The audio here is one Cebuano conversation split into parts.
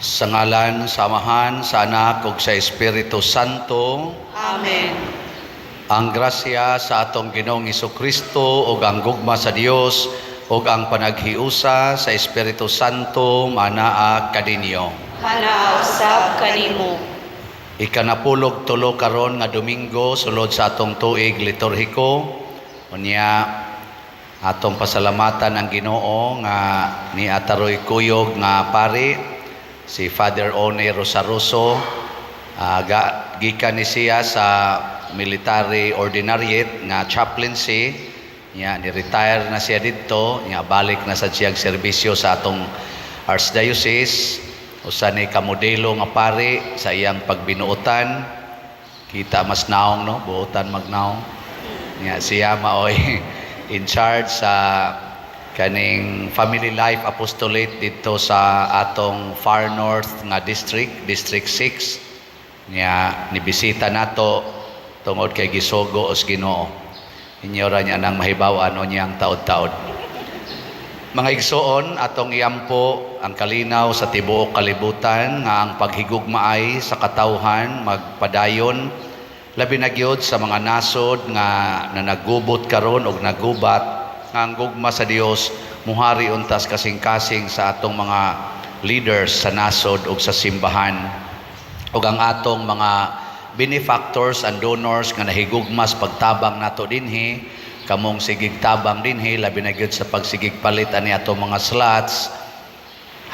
Sa ngalan sa Amahan, sa Anak ug sa Espiritu Santo. Amen. Ang grasya sa atong Ginoong Kristo ug ang gugma sa Dios ug ang panaghiusa sa Espiritu Santo manaa kaninyo. Manaa usab kanimo. Ikanapulog tulo karon nga Domingo sulod sa atong tuig liturhiko. Unya atong pasalamatan ang Ginoo nga ni ataroy kuyog nga pari si Father One Rosaroso. Gikan ni siya sa military ordinariate nga chaplaincy niya, ni retire na siya didto niya, balik na sa siyang serbisyo sa atong archdiocese. Usa ni ka modelo nga pari sa iyang pagbinuotan. Kita mas naong, no, buotan magnaong niya. Siya maoy in charge sa kaning Family Life Apostolate dito sa atong Far North nga district, District 6 niya. Nibisita nato tungod kay gisugo os Ginoo. Inyo ra niya nang mahibaw-an o niyang taod-taod. Mga igsoon, atong iampo ang kalinaw sa tibuok kalibutan nga ang paghigugmaay sa katawhan magpadayon, labi na gyud sa mga nasod nga nanagubot karon og nagubat, nga ang gugma sa Dios muhari untas kasing-kasing sa atong mga leaders sa nasod ug sa simbahan, ug ang atong mga benefactors and donors nga nahigugmas pagtabang nato dinhi. Kamong sigig tabang dinhi, labi na gyud sa pagsigig palit ani atong mga slots,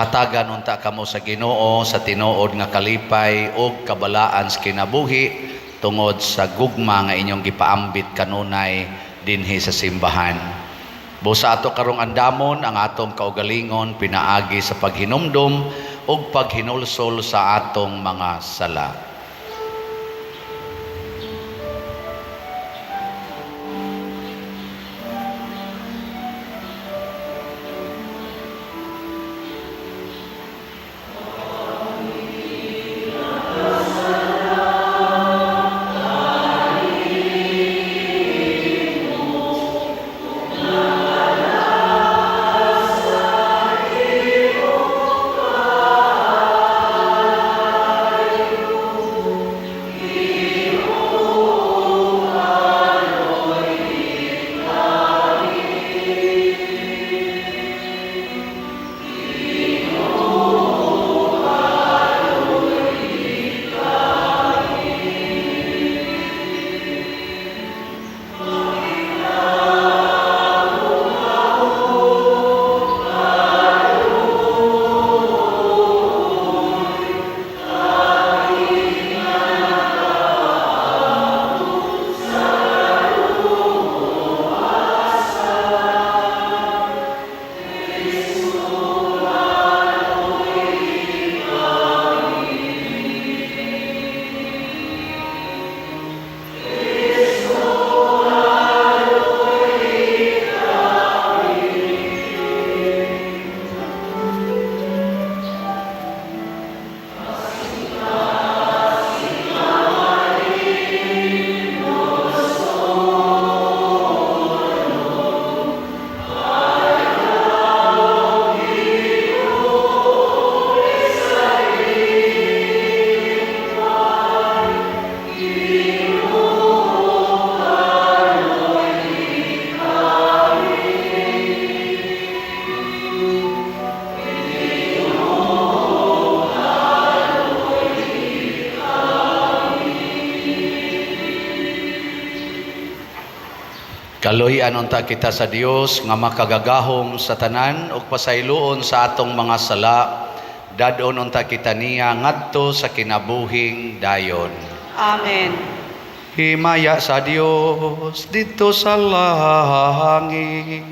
hatagan unta kamo sa Ginoo sa tinuod nga kalipay ug kabalaan sa kinabuhi tungod sa gugma nga inyong gipaambit kanunay dinhi sa simbahan. Busa ato karong andamon ang atong kaugalingon pinaagi sa paghinumdum ug paghinulsol sa atong mga sala. Kaluy-an unta kita sa Dios nga makagagahom sa tanan ug pasayloon sa atong mga sala. Dad-on unta kita niya ngadto sa kinabuhing dayon. Amen. Himaya sa Dios didto sa langit.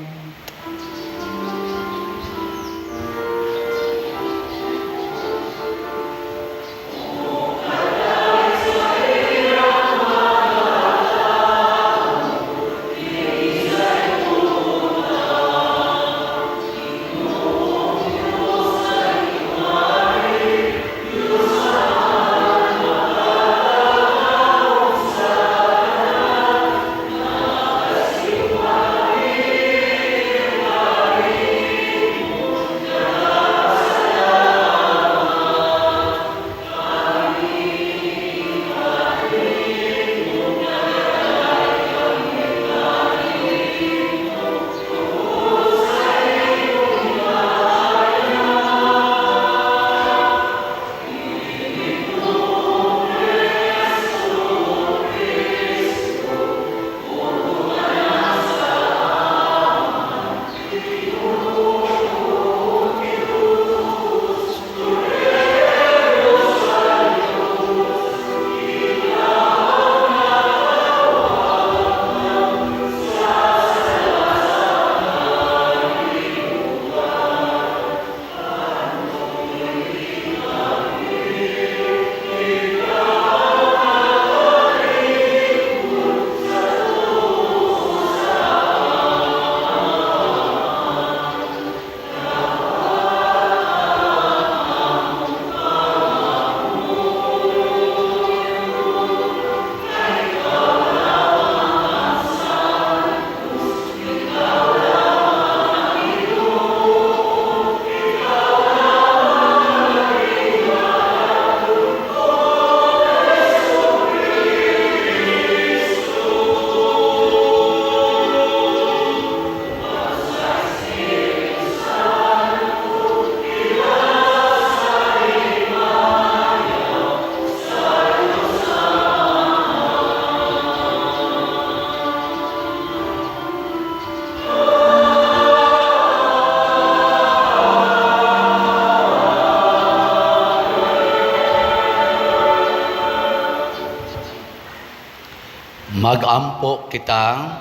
Magampo kita.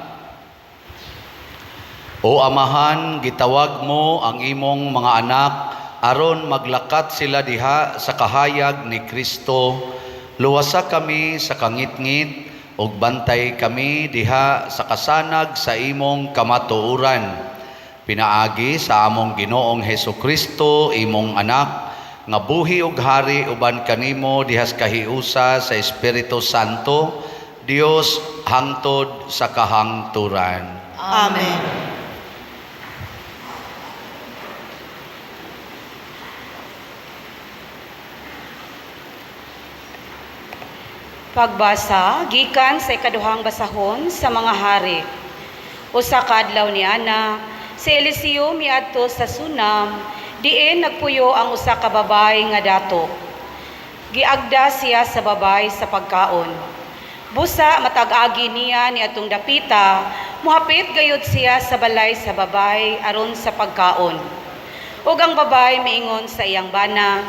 O Amahan, gitawag mo ang imong mga anak aron maglakat sila diha sa kahayag ni Kristo. Luwasa kami sa kangitngit ug bantay kami diha sa kasanag sa imong kamatuoran. Pinaagi sa among Ginoong Hesus Kristo, imong anak, nga buhi ug hari uban kanimo diha sa kahiusa sa Espiritu Santo, Dios hangtod sa kahangturan. Amen. Pagbasa gikan sa ikaduhang basahon sa mga hari. Usa ka adlaw ni ana, si Eliseo miadto sa Sunam, diin nagpuyo ang usa ka babay nga dato. Giagda siya sa babay sa pagkaon. Busa matag-agi niya ni atong dapita, muhapit gayud siya sa balay sa babay aron sa pagkaon. Ug ang babay miingon sa iyang bana,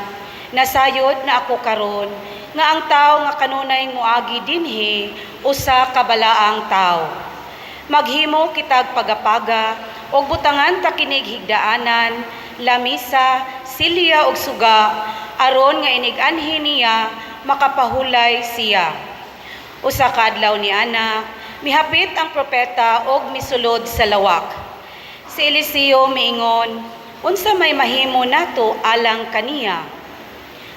"Nasayod na ako karon nga ang tawo nga kanunay moagi dinhi usa ka balaang tawo. Maghimo kitag pagapaga ug butangan ta kinig higdaanan, lamisa, silya ug suga aron nga inig-anhi niya makapahulay siya." Usa ka adlaw ni ana, mihapit ang propeta og misulod sa lawak. Si Eliseo miingon, "Unsa may mahimo nato alang kaniya?"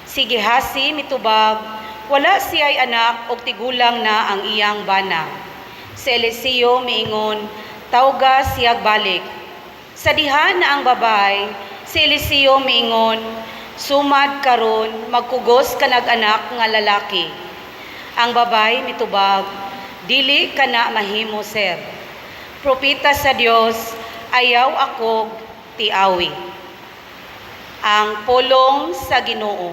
Si Gehasi mitubag, "Wala siya'y anak og tigulang na ang iyang bana." Si Eliseo miingon, "Tawga siyag balik." Sa diha na ang babay, si Eliseo miingon, "Sumad karon magkugos ka nag-anak nga lalaki." Ang babay mitubag, "Dili ka na mahimo, sir. Propeta sa Dios, ayaw akog tiawi." Ang pulong sa Ginoo.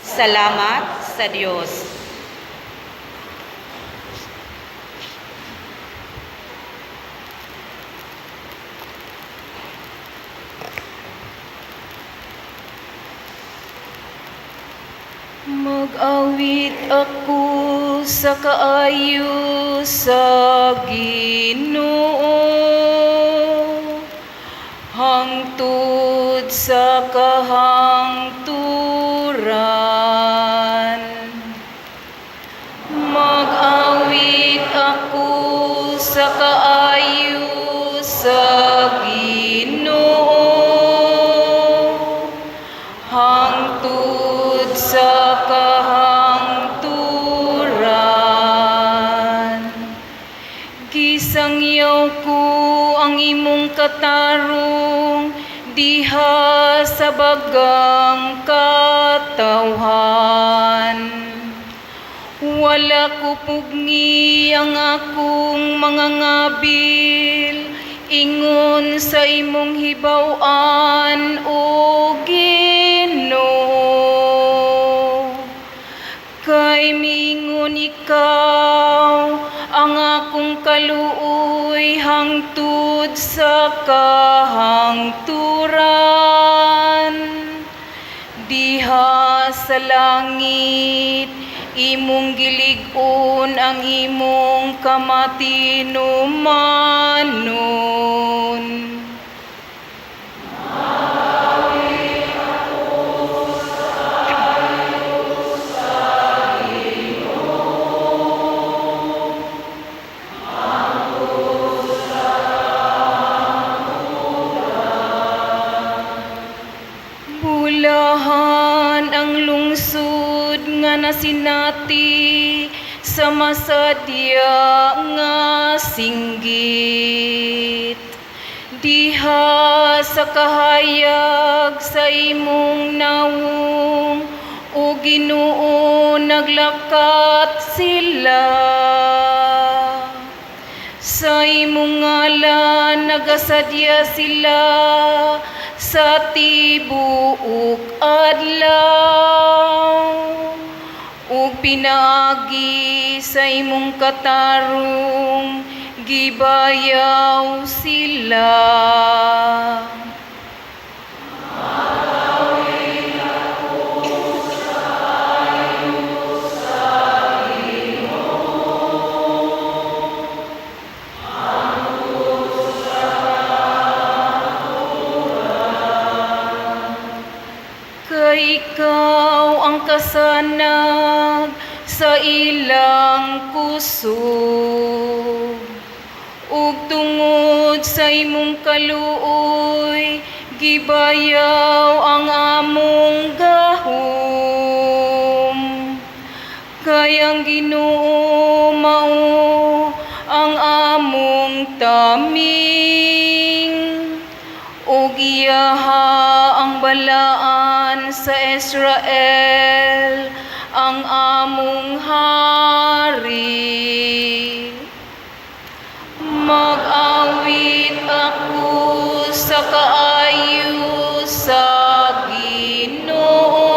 Salamat sa Dios. Mag-awit ako sa kaayo sa Ginoo hangtod sa kahangturan. Mag-awit ako sa kaayo sa Ginoo hangtod sa kahangturan. Gisangyaw ko ang imong katarong diha sa bagang katawhan. Wala ko pugngi ang akong mga ngabil ingon sa imong hibaw-an, o Ginoo. Kay miingon ikaw ang akong kaluoy hangtod sa kahangturan. Diha sa langit imong gilig-on ang imong kamatinumanon. Bulahan ang lungsod nga nasinati sa masadya nga singgit. Diha sa kahayag sa imong nawong, o Ginoo, naglakat sila. Sa imong ngalan nagasadya sila sa tibuok adlaw. Ug pinaagi sa imong katarong gibayaw sila. Kay ikaw ang kasanag sa ilang kusog. Ug tungod sa imong kaluoy, gibayaw ang among gahom. Kay ang Ginoo mao ang among taming, ug iyaha ang Balaan sa Israel, ang among hari. Mag-awit ako sa kaayo sa Ginoo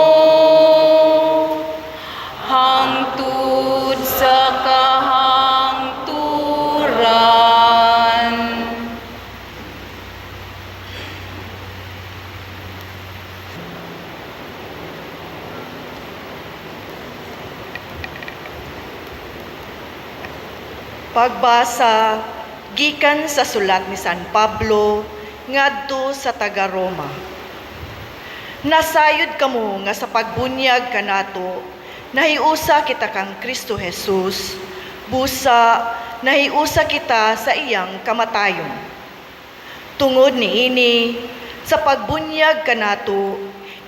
hangtod sa kahangturan. Pagbasa gikan sa sulat ni San Pablo ngadto sa taga-Roma. Nasayod kamo nga sa pagbunyag kanato nahiusa kita kang Kristo Jesus, busa nahiusa kita sa iyang kamatayon. Tungod niini, sa pagbunyag kanato,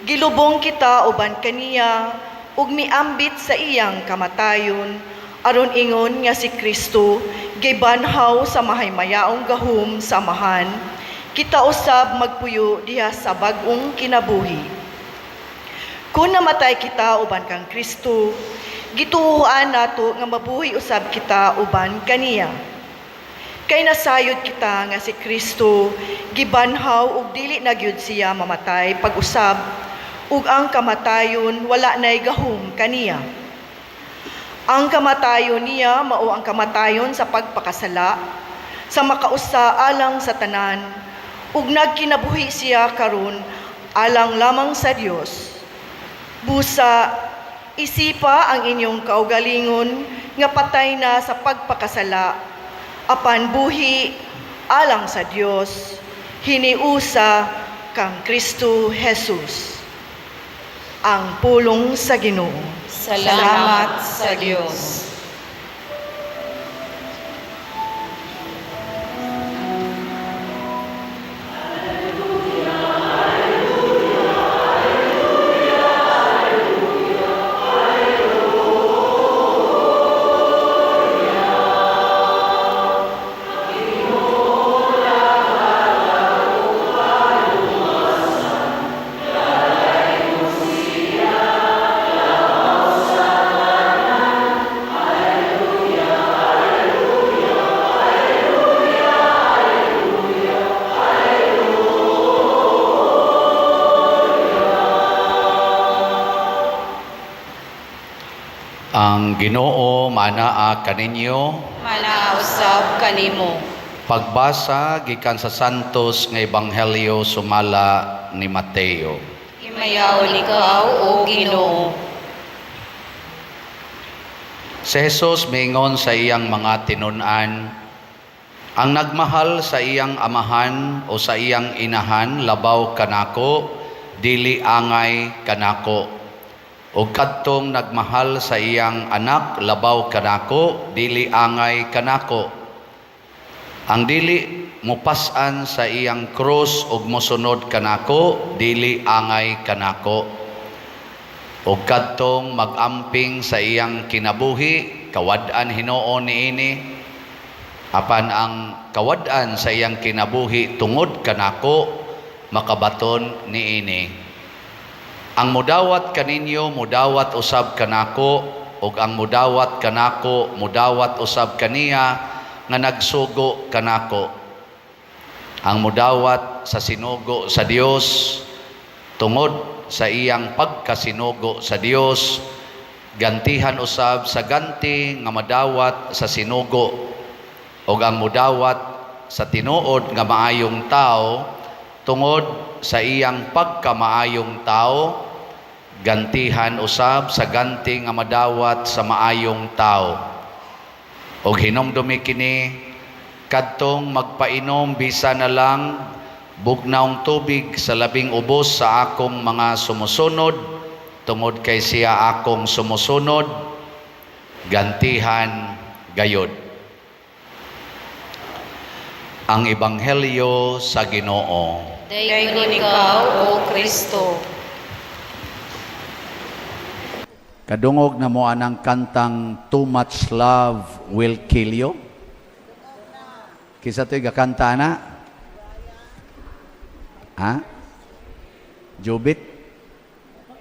gilubong kita uban kaniya ug miambit sa iyang kamatayon, aron ingon nga si Kristo gibanhaw sa mahaymayaong gahom sa Amahan, kita usab magpuyo diha sa bag-ong kinabuhi. Kung namatay kita uban kang Kristo, gituohan nato nga mabuhi usab kita uban kaniya. Kay nasayod kita nga si Kristo gibanhaw ug dili na gyud siya mamatay pag-usab, ug ang kamatayon wala nay gahom kaniya. Ang kamatayon niya mao ang kamatayon sa pagpakasala, sa makausa alang sa tanan, ug nagkinabuhi siya karon alang lamang sa Dios. Busa, isipa ang inyong kaugalingon nga patay na sa pagpakasala, apan buhi alang sa Dios, hiniusa kang Kristo Jesus. Ang pulong sa Ginoo. Salamat sa Dios. Ang Ginoo manaa kaninyo. Manausab kanimo. Pagbasa gikan sa Santos nga Ebanghelyo sumala ni Mateo. Himayaon ikaw, O Ginoo. Si Jesus miingon sa iyang mga tinun-an, ang nagmahal sa iyang amahan o sa iyang inahan labaw kanako, dili angay kanako. O kadtong nagmahal sa iyang anak labaw kanako, dili angay kanako. Ang dili mupas-an sa iyang krus ug mosunod kanako, dili angay kanako. O kadtong mag-amping sa iyang kinabuhi, kawad-an hinuon niini. Apan ang kawad-an sa iyang kinabuhi tungod kanako, makabaton niini. Ang mudawat kaninyo, mudawat usab kanako, ug ang mudawat kanako, mudawat usab kaniya nga nagsugo kanako. Ang mudawat sa sinugo sa Dios tungod sa iyang pagkasinugo sa Dios, gantihan usab sa ganti nga madawat sa sinugo, ug ang mudawat sa tinuod nga maayong tao tungod sa iyang pagkamaayong tao, gantihan usab sa ganti nga madawat sa maayong tao. Og hinumdumi kini, kadtong magpainom bisa na lang Bugnawng tubig sa labing ubos sa akong mga sumusunod, tungod kay siya akong sumusunod, gantihan gayod. Ang Ebanghelyo sa Ginoo. Daygon ikaw, O Kristo. Kadungog na mo anang kantang "Too Much Love Will Kill You"? Kinsa to'y gakanta na? Ha? Jubit?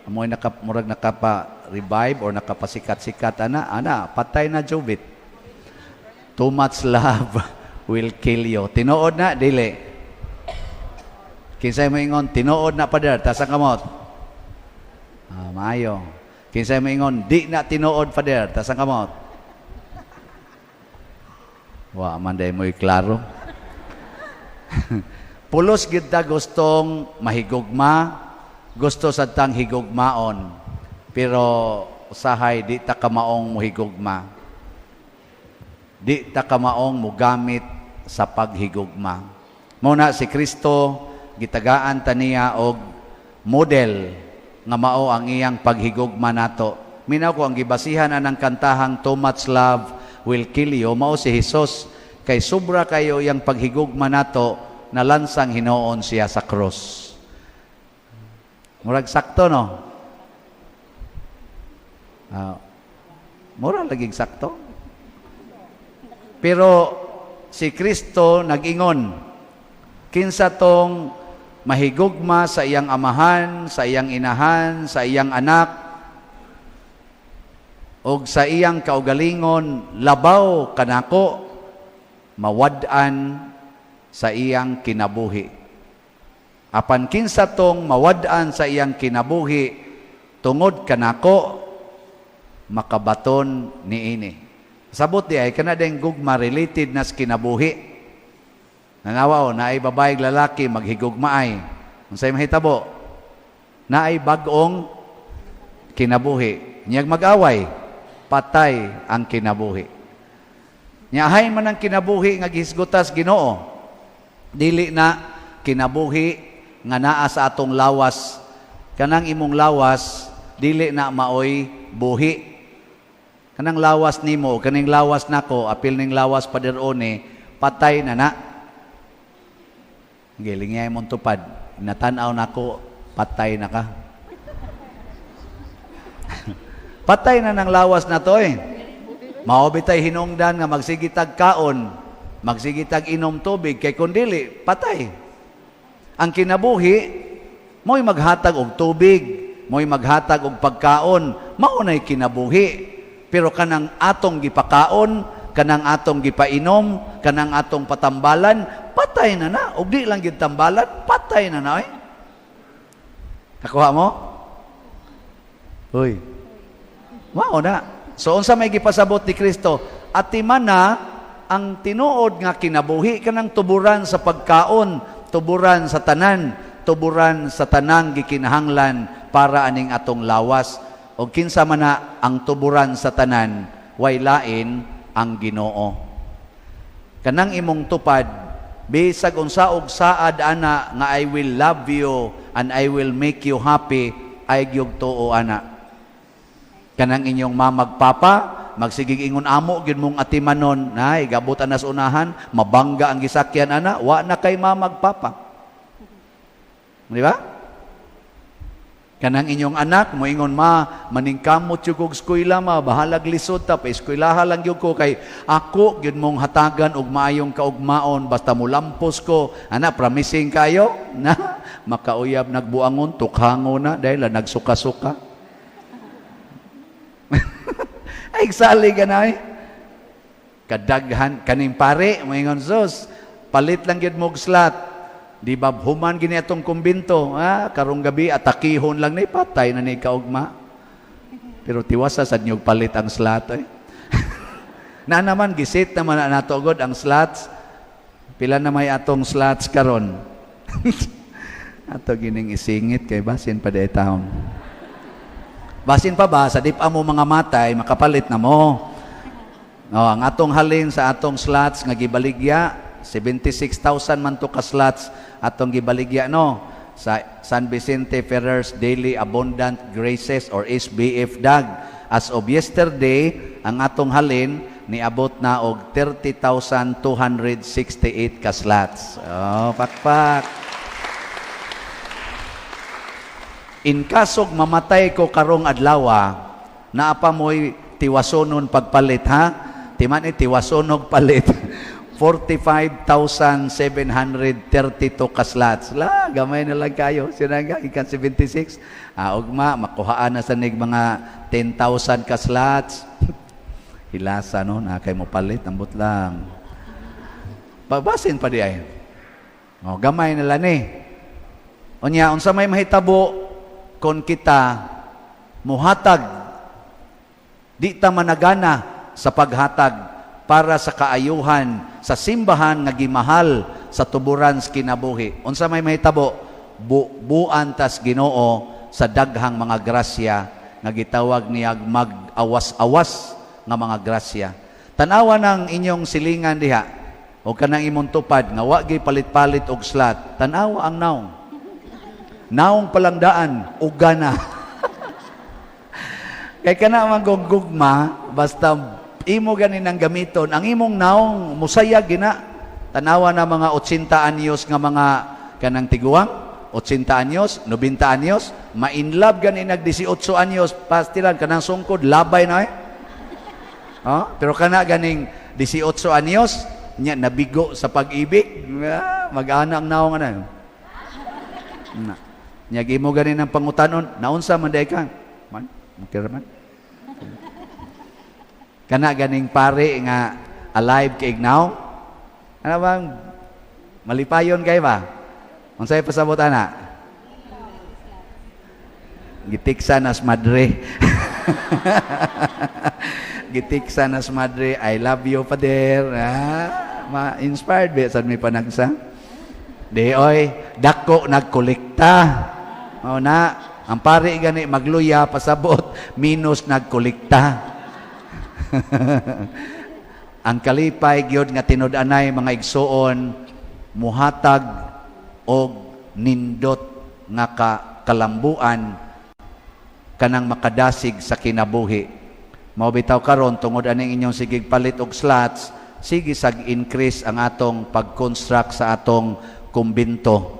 Amoy naka, murag nakapa-revive or nakapasikat-sikat ana, ana, patay na Jubit. "Too Much Love Will Kill You." Tinuod na, dili? Kinsay mo ingon, tinuod na, Pader, taas ang kamot. Ah, maayo. Kinsay mo ingon, di na tinuod, Pader, taas ang kamot. Wa man day mo'y klaro. Pulos gid ta gustong mahigugma, gusto sad tang higugmaon. Pero usahay di ta kamaong mohigugma. Di ta kamaong mogamit sa paghigugma. Mao na si Kristo gitagaan ta niya og model nga mao ang iyang paghigugma nato. Minaw ko ang gibasihan anang kantahang "Too Much Love Will Kill You" mao si Hesus, kay sobra kayo iyang paghigugma nato, nalansang hinuon siya sa krus. Murag sakto, no? Ah, mura laging sakto. Pero si Kristo nag-ingon, kinsa tong mahigugma sa iyang amahan, sa iyang inahan, sa iyang anak, og sa iyang kaugalingon labaw kanako, mawad-an sa iyang kinabuhi. Apan kinsa tong mawad-an sa iyang kinabuhi tungod kanako, makabaton niini. Sabot di ay kana ding gugma related na sa kinabuhi. Nanawa o, naay babae, lalaki maghigugmaay. Unsay mahitabo? Naay bag-ong kinabuhi. Niyag mag-away, patay ang kinabuhi. Nya hain man ang kinabuhi nga gihisgutas Ginoo. Dili na kinabuhi nga naa sa atong lawas. Kanang imong lawas dili na maoy buhi. Kanang lawas nimo, kaning lawas nako, apil ning lawas, Pader One, patay na na. Giling niya imong tupad. Natanaw nako, patay na ka. Patay na ng lawas na to eh. Mao bitay hinungdan nga magsigitag kaon, magsigitag inom tubig, kay kun dili, patay. Ang kinabuhi, mo'y maghatag og tubig, mo'y maghatag og pagkaon, mao na'y kinabuhi. Pero kanang atong gipakaon, kanang atong gipainom, kanang atong patambalan, patay na na. Og di lang gid tambalan, patay na na eh. Nakuha mo? Uy. Mao na. So unsa may gipasabot ni Kristo? Atiman na ang tinuod nga kinabuhi, kanang tuburan sa pagkaon, tuburan sa tanan, tuburan sa tanang gikinahanglan para aning atong lawas. O kinsa man na ang tuburan sa tanan, way lain ang Ginoo. Kanang imong tupad, bisag unsa og saad ana nga "I will love you and I will make you happy," ay gyud tuo ana. Kanang inyong mamag papa, magsigig ingon, "Amo gyud mong atimanon," nay gabot ana sa unahan, mabangga ang gisakyan ana, wa na kay mamag papa. Di ba? Kanang inyong anak, moingon, "Ma, maningkamot jud kog eskwela, ma, bahalag lisod ta, pa eskwelaha lang gyud ko kay ako gyud mong hatagan og maayong kaugmaon basta mulampos ko." Ana, promising kayo na makauyab nagbuangon, tukhango na dahil nagsuka-suka. Ay, sali ka na eh. Kadaghan, kaning pare, moingon, "Sus, palit lang gyud mo og slot. Di ba human gini atong kumbinto, ha? Karong gabi atakihon lang ni," patay na ni kaugma. Pero tiwasa sad niyog palit ang slot eh. Na naman gisit naman na nato gud ang slots. Pila na may atong slots karon? Ato gining isingit kay basin pa di taon. Basin pa ba sa di pa mo mga matay makapalit na mo. Oh, ang atong halin sa atong slots nga gibaligya, 76,000 man to ka slots. Atong gibaligya, no, sa San Vicente Ferrer's Daily Abundant Graces or SBF DAG. As of yesterday, ang atong halin niabot na og 30,268 ka slots. Oh, pakpak. In kasog mamatay ko karong adlawa, naa pa mo'y tiwasonon pagpalit, ha? Timan ni tiwasonog palit. 45,732 ka slots. La, gamay na lang kayo. Sinangga, ikan 76. Ah, ugma, makuhaan na sa nig mga 10,000 ka slots. Hilasa, no? Na kay mo palit, ambot lang. Pagbasin pa di ay. O, gamay na lang ni. Unya, unsa may mahitabo kon kita muhatag, di ta managana sa paghatag para sa kaayuhan sa simbahan nga gimahal sa tuburan sa kinabuhi? Unsa may mahitabo? Buan tas Ginoo sa daghang mga grasya nga gitawag niyag mag-awas-awas nga mga grasya. Tanawa ng inyong silingan diha o kanang imong tupad nga wa gyud palit-palit og slot. Tanawa ang naong. Naong palangdaan, uga na. Kay kana man gugma, basta imo ganin ang gamiton, ang imong naong musaya gina. Tanawa na mga 80 anyos nga mga kanang tiguang, 80 anyos, 90 anyos, ma-inlove gani nag 18 anyos, pastilan kanang sungkod labay na eh. Oh, pero kana ganing 18 anyos, nya nabigo sa pag-ibig, ah, mag-ana ang naong ana. Na. Nya imo ganin ang pangutanon, naunsa man day ka? Man, okay man. Kana ganing pare nga alive kay naong. Ano bang malipayon kay ba? Unsay pasabot ana? Gitiksa nas madre. Gitiksa nas madre, "I love you, Father." Ah, ma-inspired ba sad mi panagsa? Di oy, dako nagkolekta. Mao na, ang pare gani magluya pasabot minus nagkolekta. Ang kalipay gyud nga tinud-anay, mga igsuon, muhatag og nindot nga kalambuan kanang makadasig sa kinabuhi. Mao bitaw karon, tungod aning inyong sigig palit og slots, sige sag increase ang atong pag-construct sa atong kumbinto.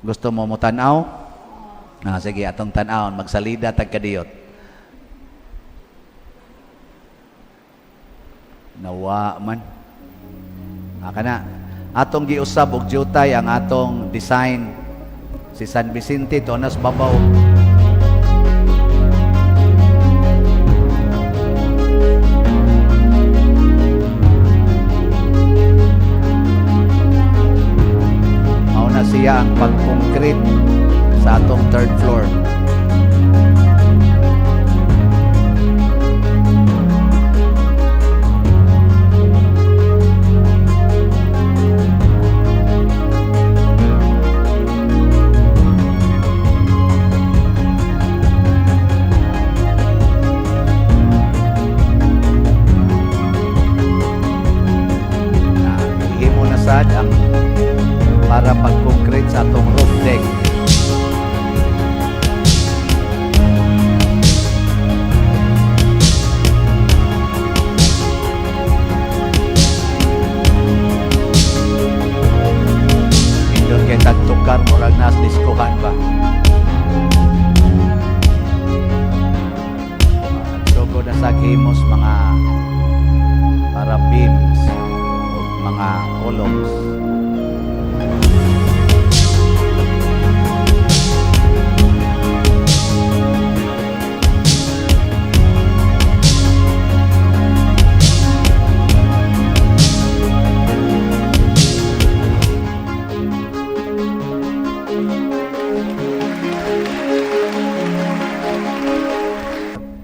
Gusto mo mo tan-aw? Ah, sige, atong tan-awon, magsalida tag kadiyot. Nawa man. Ah, kana. Atong giusab og jutay ang atong design si San Vicente to nas babaw. Mao na siya ang pag-concrete sa atong third floor. Na himo na sad ang para pag-concrete sa atong roof deck. Indot kay tagtukar, murag nas diskuhan ba. Nagsugod na sa himos mga para beams o mga columns.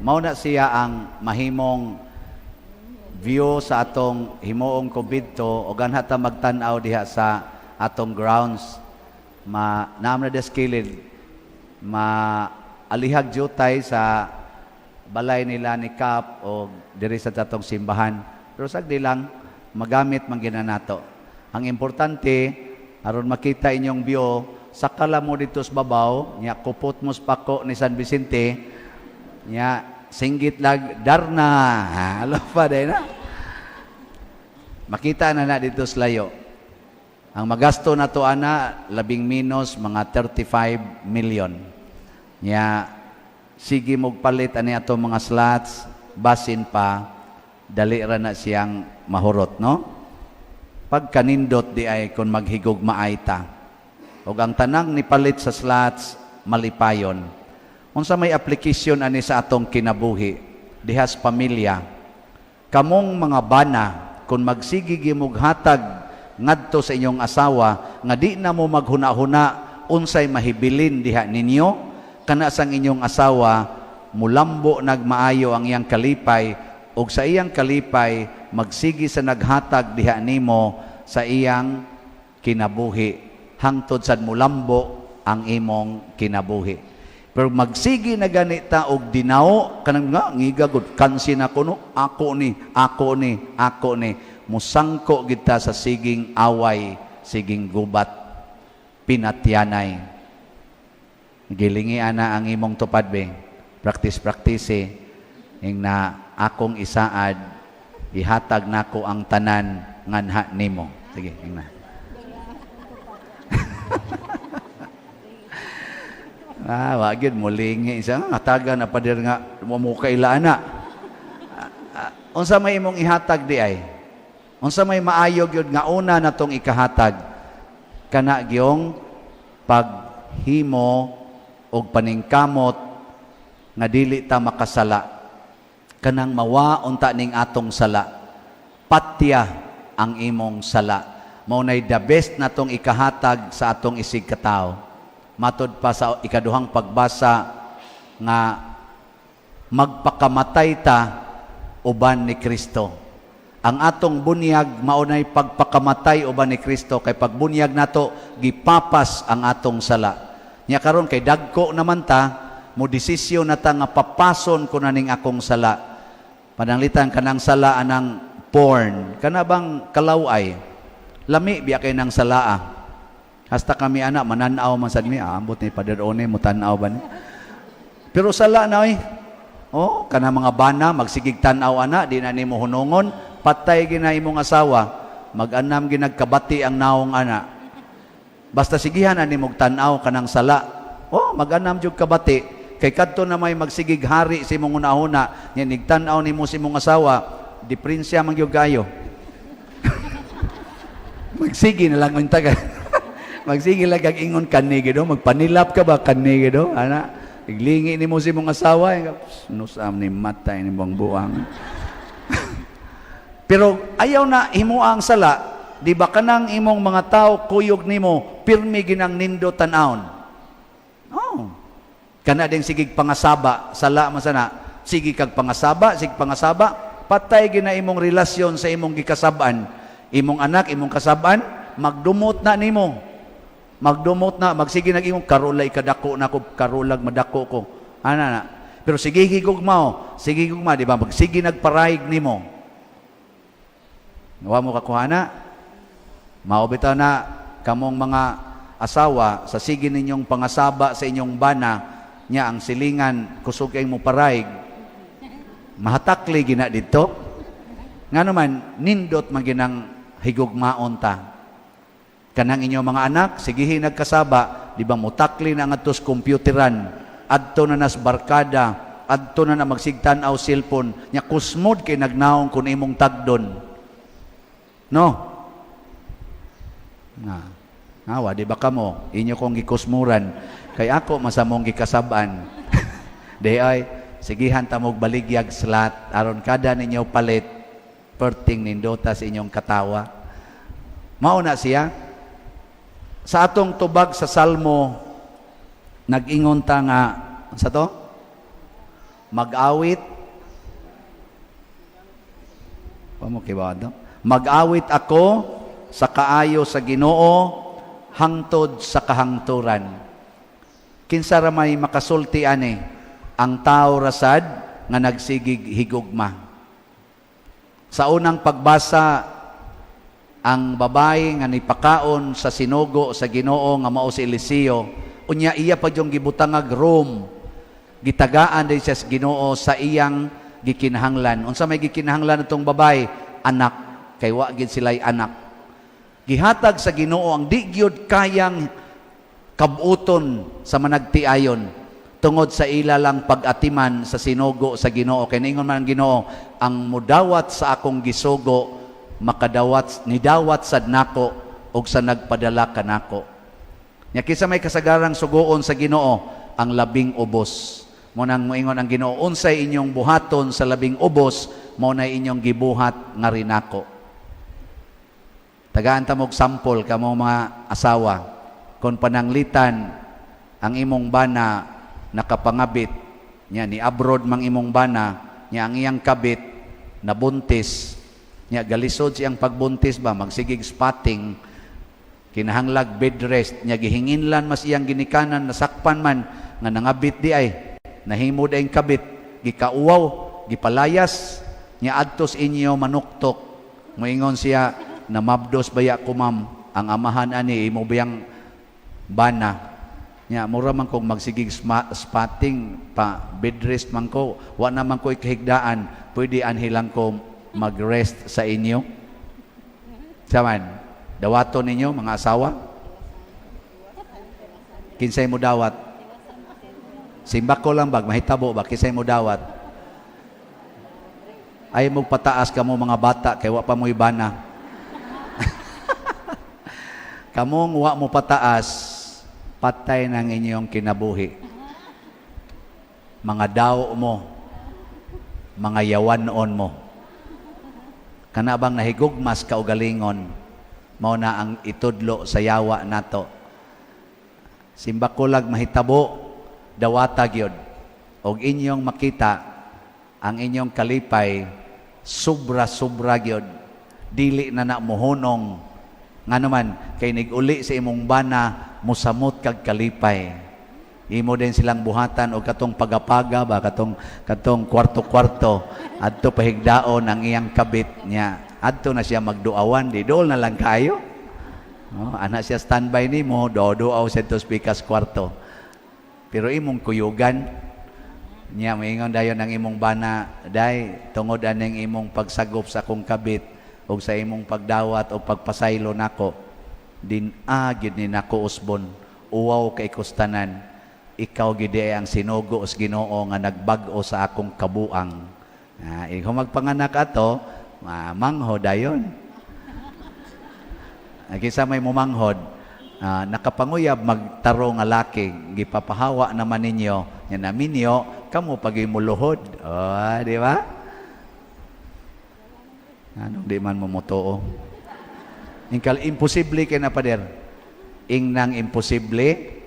Mao na siya ang mahimong view sa atong himuong kumbinto o ganha ta magtan-aw diha sa atong grounds. Ma naam na des kilid, ma alihag jutay sa balay nila ni Kap o diri sa atong simbahan. Pero sagdi lang magamit man gina nato. Ang importante Aron makita inyong view, sakala mo dito sa babaw, nya kupot mo sa pako ni San Vicente, nya singgit lag Darna. Alo pa day na. Makita na na dito sa layo. Ang magasto na to ana labing minus mga 35 million. Nya sige mog palit ani ato mga slots, basin pa dali ra na siyang mahurot, no? Pagkanindot di ay kung maghigog maay ta. Og ang tanang nipalit sa slots malipayon. Unsa may application ani sa atong kinabuhi dihas pamilya? Kamong mga bana, kung magsige gimog hatag ngadto sa inyong asawa nga di na mo maghuna-huna unsay mahibilin diha ninyo, kana sang inyong asawa mulambo nagmaayo ang iyang kalipay, ug sa iyang kalipay magsige sa naghatag diha nimo sa iyang kinabuhi hangtod sad mulambo ang imong kinabuhi. Pero magsige na ganita og dinaw kanang nga ngiga gud kansi na kuno, ako ni, ako ni, ako ni, musangko kita sa siging away, siging gubat, pinatyanay. Gilingi ana ang imong tupad be. Practice practice eh. Ing na akong isaad, ihatag nako ang tanan nganha nimo. Sige, ing na. Wa gyud mulingi isa hatagan na pader nga mo mo kaila ana. Unsa may imong ihatag di ay? Unsa may maayo gyud nga una natong ikahatag? Kana gyong paghimo og paningkamot nga dili ta makasala. Kanang mawa unta ning atong sala. Patya ang imong sala. Mao nay the best natong ikahatag sa atong isig katawo. Matod pa sa ikaduhang pagbasa nga magpakamatay ta uban ni Kristo. Ang atong bunyag maunay pagpakamatay uban ni Kristo, kay pagbunyag nato gipapas ang atong sala. Nya karon kay dagko naman ta, mo desisyon na ta nga papason ko na ning akong sala. Pananglitan kanang sala anang porn, kana bang kalaway? Lami biya kay nang salaa. Hasta kami ana mananaw man sad mi, ambot ni Pader One mo tan-aw ba ni? Pero sala na oy. Oh, kana mga bana magsigig tan-aw ana, di na nimo hunungon, patay gina imong asawa, mag-anam ginagkabati ang naong ana. Basta sigihan ani mog tan-aw kanang sala. Oh, mag-anam jud kabati kay kadto na may magsigig hari sa imong hunahuna, nya nigtan-aw nimo sa imong asawa, diferensya man gyud kayo. Magsige na lang unta ka. Magsige lang kag ingon kani gido, magpanilap ka ba kani gido, ana. Iglingi nimo sa imong asawa, nusam ni matay ni buang buang. Pero ayaw na himo ang sala, di ba kanang imong mga tao kuyog nimo, pirmi ginang nindo tan-awon. Oh. Kana ding sigig pangasaba, sala man sana. Sige kag pangasaba, sige pangasaba, patay gina imong relasyon sa imong gikasab-an. Imong anak, imong kasab-an, magdumot na nimo. Magdumot na, magsige nag imong karulay kadako na ko, karulag madako ko. Ana na. Pero sige higugma, sige higugma, di ba? Magsige nagparayig nimo. Wa mo kakuha na. Mao bitaw na kamong mga asawa sa sige ninyong pangasaba sa inyong bana nya ang silingan kusog kay mo parayig. Mahatakli gina didto. Nga naman nindot man ginang higugmaon ta. Kanang inyong mga anak, sigihin nagkasaba, di ba mutakli na ngadto sa computeran, adto na nas barkada, adto na na magsigtan-aw cellphone, nya kusmod kay nagnaong kun imong tagdon. No? Nga. Awa, di ba kamo? Inyo kong gikusmuran. Kay ako masamong gikasab-an. Di ay, sigihan ta mog baligyag slot, aron kada ninyo palit, perting nindota sa inyong katawa. Mao na siya. Sa atong tubag sa Salmo, nag-ingon ta nga, sa to? Mag-awit. Pa mo kibado? Mag-awit ako sa kaayo sa Ginoo hangtod sa kahangturan. Kinsa ra may makasulti ani? Ang tao rasad nga nagsigig higugma. Sa unang pagbasa, Ang babae nga nipakaon sa sinugo sa Ginoo nga mao si Eliseo, unya iya pa yung gibutangag room, gitagaan din siya sa Ginoo sa iyang gikinahanglan. Unsa may gikinahanglan atong babae? Anak, kay wa gid sila'y anak. Gihatag sa Ginoo ang di gyud kayang kabuton sa managtiayon tungod sa ila lang pag-atiman sa sinugo sa Ginoo. Kay ningon man ang Ginoo, "Ang mudawat sa akong gisugo makadawat, nidawat sad nako og sa nagpadala kanako." Nya kinsa may kasagarang sugoon sa Ginoo? Ang labing ubos. Mao nang moingon ang Ginoo, "Unsay inyong buhaton sa labing ubos, mao na inyong gibuhat nga rinako." Tagaan ta mog sample kamo mga asawa. Kung pananglitan ang imong bana nakapangabit, nya ni abroad mang imong bana, nya ang iyang kabit nabuntis, nya galisod siyang pagbuntis ba, magsigig spotting, kinahanglag bed rest, nya gihinginlan mas iyang ginikanan, nasakpan man nga nangabit di ay, nahimo ang kabit, gikauwaw, gipalayas, nya adtos inyo manuktok, moingon siya, "Namabdos baya ko, ma'am, ang amahan ani imo biyang bana." Nya mura man kong magsigig spotting pa, bed rest man ko, wa naman ko ikahigdaan, pwede anhi lang ko mag-rest sa inyo. Saman, dawaton ninyo mga asawa? Kinsay mo dawat? Simbak ko lang bag, mahitabo ba? Kinsay mo dawat? Ay mo pataas kamo mga bata kay wa pa mo'y bana. Kamong wa mo pataas, patay ng inyong kinabuhi. Mga daw mo, mga yawanon mo. Kana bang nahigugmas kaugalingon, mao na ang itudlo sa yawa nato. Simbakulag mahitabo, dawata gyud. Og inyong makita ang inyong kalipay sobra-sobra gyud. Dili na na mohunong, ngano man kay nig-uli sa imong bana, musamot kag kalipay. Imo din silang buhatan og katong pagapaga ba, katong kwarto-kwarto adto pahigdaon ang iyang kabit niya. Adto na siya magduawan, di dool na lang kayo. No, ana siya standby nimo, duaw-duaw sa to pikas kwarto. Pero imong kuyugan niya, moingon dayon ang imong bana, "Day, tungod aning imong pagsagop sa akong kabit ug sa imong pagdawat o pagpasaylo nako, din gyud ni nako usbon, uwaw kay kustanan, ikaw gid ang sinugo sa Ginoo nga nagbag-o sa akong kabuang." Ah, ikaw magpanganak ato, manghod dayon. Kinsa may mumanghod, nakapanguyab magtaro nga laki, gipapahawa naman ninyo, nya naminyo, kamo pag muluhod. Oh, di ba? Anong di man mo motuo? Ingkal imposible kay na, pader. Ingnang imposible,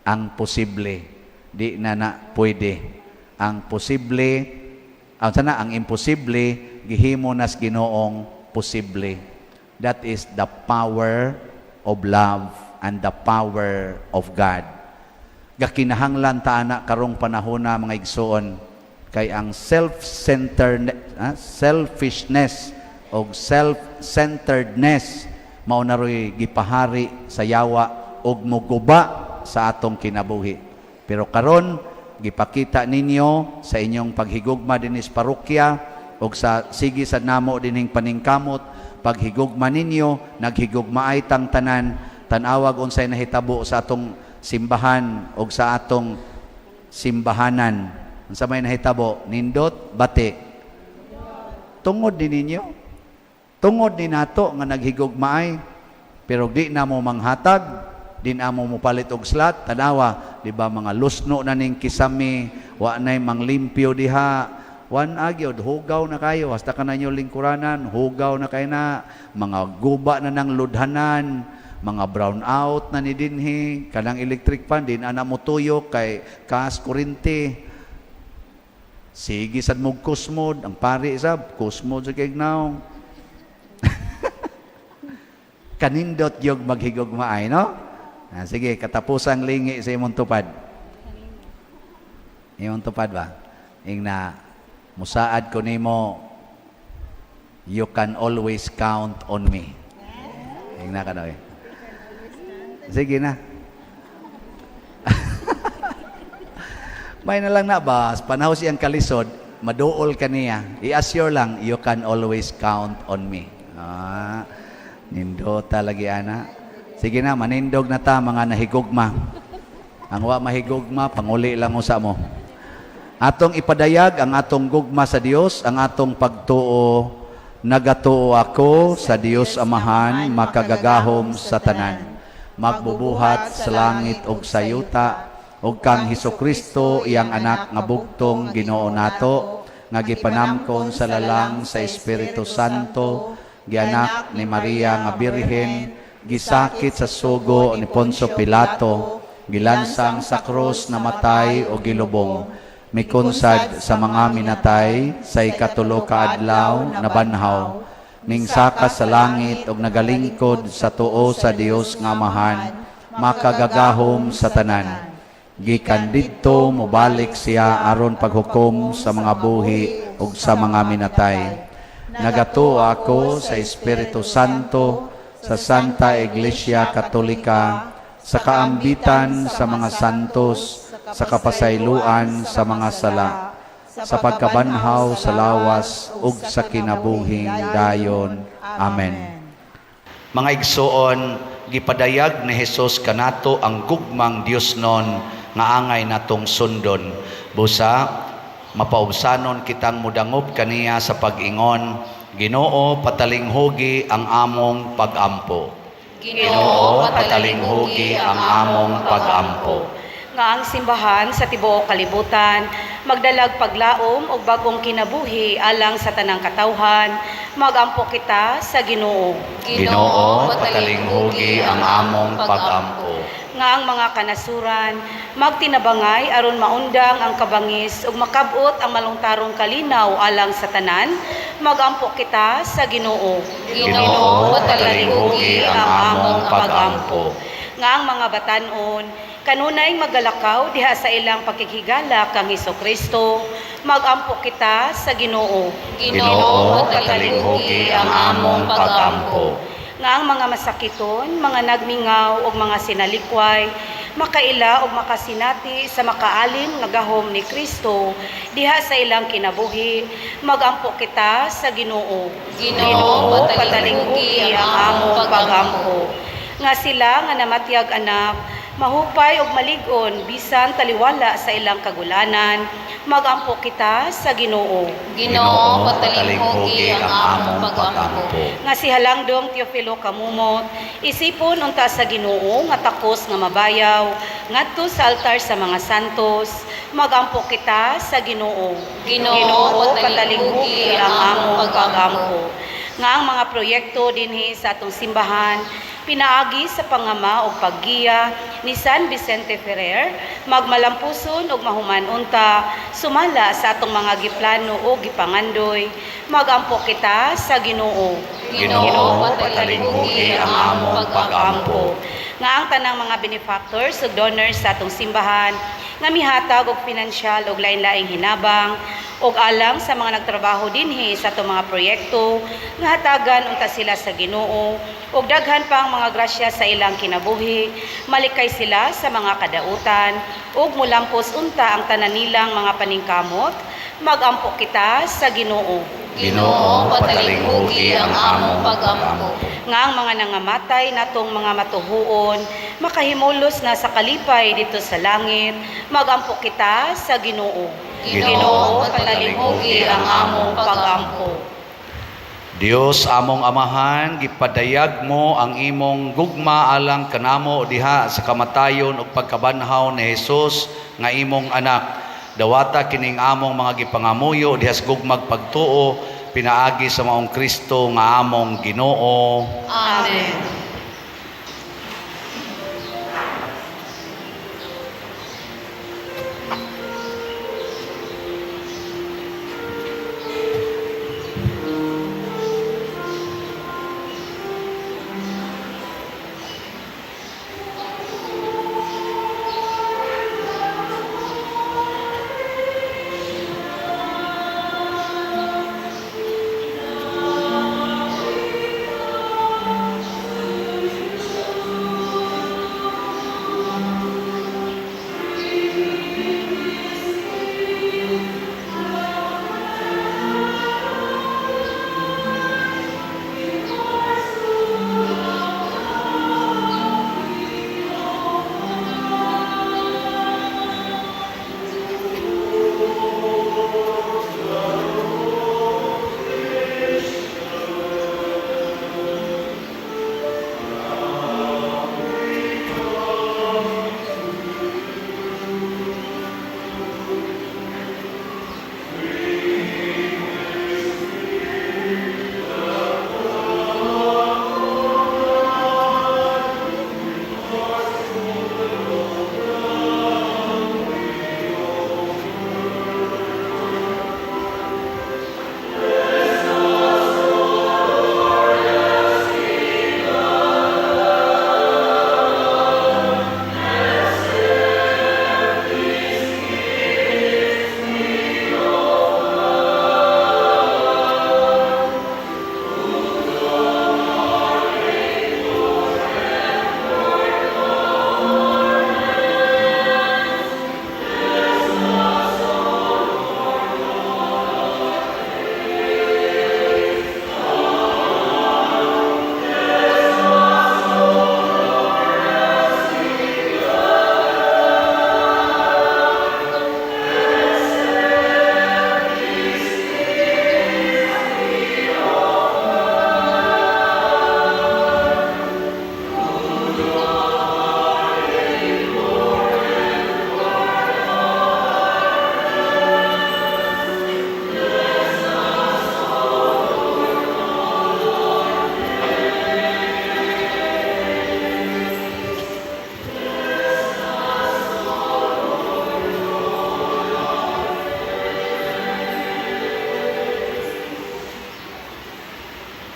ang posible. Di na na pwede. Ang posible, ang sana ang imposible, gihimo nas Ginoong posible. That is the power of love and the power of God. Gakinahanglan ta ana karong panahona, mga igsoon, kay ang self-centered, selfishness o self-centeredness mao na ro'y gipahari sa yawa og muguba sa atong kinabuhi. Pero karon gipakita ninyo sa inyong paghigugma dinhi sa parokya og sa sige sa namo dinhing paningkamot, paghigugma ninyo, naghigugmaay tang tanan. Tan-awag unsay nahitabo sa atong simbahan og sa atong simbahanan. Unsa may nahitabo? Nindot bati tungod ni ninyo, tungod ni nato nga naghigugmaay. Pero di na mo manghatag, di na mo mopalit og slot. Tanawa, di ba, mga lusno na ning kisami, wa nay manglimpyo diha. Wan agyod, hugaw na kayo hasta ka na inyo lingkuranan, hugaw na kayo na mga guba na ng ludhanan, mga brown out na ni dinhi, kanang electric fan din ana mo tuyo kay kas kurente. Sige sad mo kusmod ang pari, sab kusmod sa kay naong. Kanindot gyud maghigugmaay, no? Ah, sige, katapusang lingi sa imong tupad. Imong tupad ba? Ing na musaad ko nimo. "You can always count on me." Ingna ka daw eh. Sige na. May na lang na ba, panahon siyang kalisod, maduol ka niya. I-assure lang, "You can always count on me." Ah, nindota lagi ana. Sige na, manindog na ta mga nahigugma. Ang wa mahigugma, panguli lang usa mo. Atong ipadayag ang atong gugma sa Dios, ang atong pagtuo. Nagatuo ako sa Dios Amahan, makagagahom sa tanan, magbubuhat sa langit ug sa yuta, ug kang Hesus Kristo, iyang anak nga bugtong Ginoo nato, nga gipanamkon sa lalang sa Espiritu Santo, gianak ni Maria nga Birhen, gisakit sa sugo ni Poncio Pilato, gilansang sa krus, namatay o gilubong, mikunsad sa mga minatay, sa ikatulo ka adlaw nabanhaw, mingsaka sa langit ug nagalingkod sa tuo sa Dios nga Amahan, makagagahom sa tanan. Gikan didto mobalik siya aron paghukom sa mga buhi ug sa mga minatay. Nagatuo ako sa Espiritu Santo, sa Santa Iglesia Katolika, sa kaambitan sa mga santos, sa kapasayloan sa mga sala, sa pagkabanhaw sa lawas ug sa kinabuhing dayon. Amen. Mga igsoon, gipadayag ni Jesus kanato ang gugmang Diosnon nga angay natong sundon. Busa, mapaubsanon kitang mudangop kaniya sa pag-ingon, "Ginoo, patalinghugi ang among pagampo." Ginoo, patalinghugi ang among pagampo. Nga ang simbahan sa tibuok kalibutan magdalag paglaom ug bag-ong kinabuhi alang sa tanang katawhan, magampo kita sa Ginoo. Ginoo, patalinghugi ang among pagampo. Nga ang mga kanasuran magtinabangay aron maundang ang kabangis ug makab-ot ang malungtarong kalinaw alang sa tanan, magampo kita sa Ginoo. Ginoo, patalinghugi ang among pagampo. Nga ang mga batanon kanunay magalakaw diha sa ilang pakighigala kang Kristo, magampo kita sa Ginoo. Ginoo, patalinghugi ang among pagampo. Nga ang mga masakiton, mga nagmingaw ug mga sinalikway makaila ug makasinati sa makaalim nga gahom ni Kristo diha sa ilang kinabuhi, magampo kita sa Ginoo. Ginoo, patalinghugi ang among pagampo. Nga sila nga namatyag anak mahupay ug malig-on bisan taliwala sa ilang kagulanan, magampo kita sa Ginoo. Ginoo, patalinghugi ang among pagampo. Nga si Halangdong Teofilo Kamumot isipon unta sa Ginoo nga takos nga mabayaw ngadto sa altar sa mga santos, magampo kita sa Ginoo. Ginoo, patalinghugi ang among pagampo. Nga ang mga proyekto dinhi sa atong simbahan pinaagi sa pangama o paggiya ni San Vicente Ferrer magmalampuson ug mahuman unta sumala sa atong mga giplano o gipangandoy, magampo kita sa Ginoo. Ginoo, patalinghugi ang among pagampo. Nga ang tanang mga benefactors ug donors sa atong simbahan nga mihatag og pinansyal ug lain-laing hinabang ug alang sa mga nagtrabaho dinhi sa atong mga proyekto, nga hatagan unta sila sa Ginoo ug daghan pang mga grasya sa ilang kinabuhi, malikay sila sa mga kadautan ug mulampos unta ang tanan nilang mga paningkamot, magampo kita sa Ginoo. Ginoo, patalinghugi ang among pagampo. Nga ang mga nangamatay natong mga matuhuon makahimulos na sa kalipay dito sa langit, magampo kita sa Ginoo. Ginoo, patalinghugi ang among pagampo. Dios among Amahan, gipadayag mo ang imong gugma alang kanamo diha sa kamatayon ug pagkabanhaw ni Hesus nga imong anak. Dawata kining among mga gipangamuyo diha sa gugmag pagtuo pinaagi sa maong Kristo nga among Ginoo. Amen.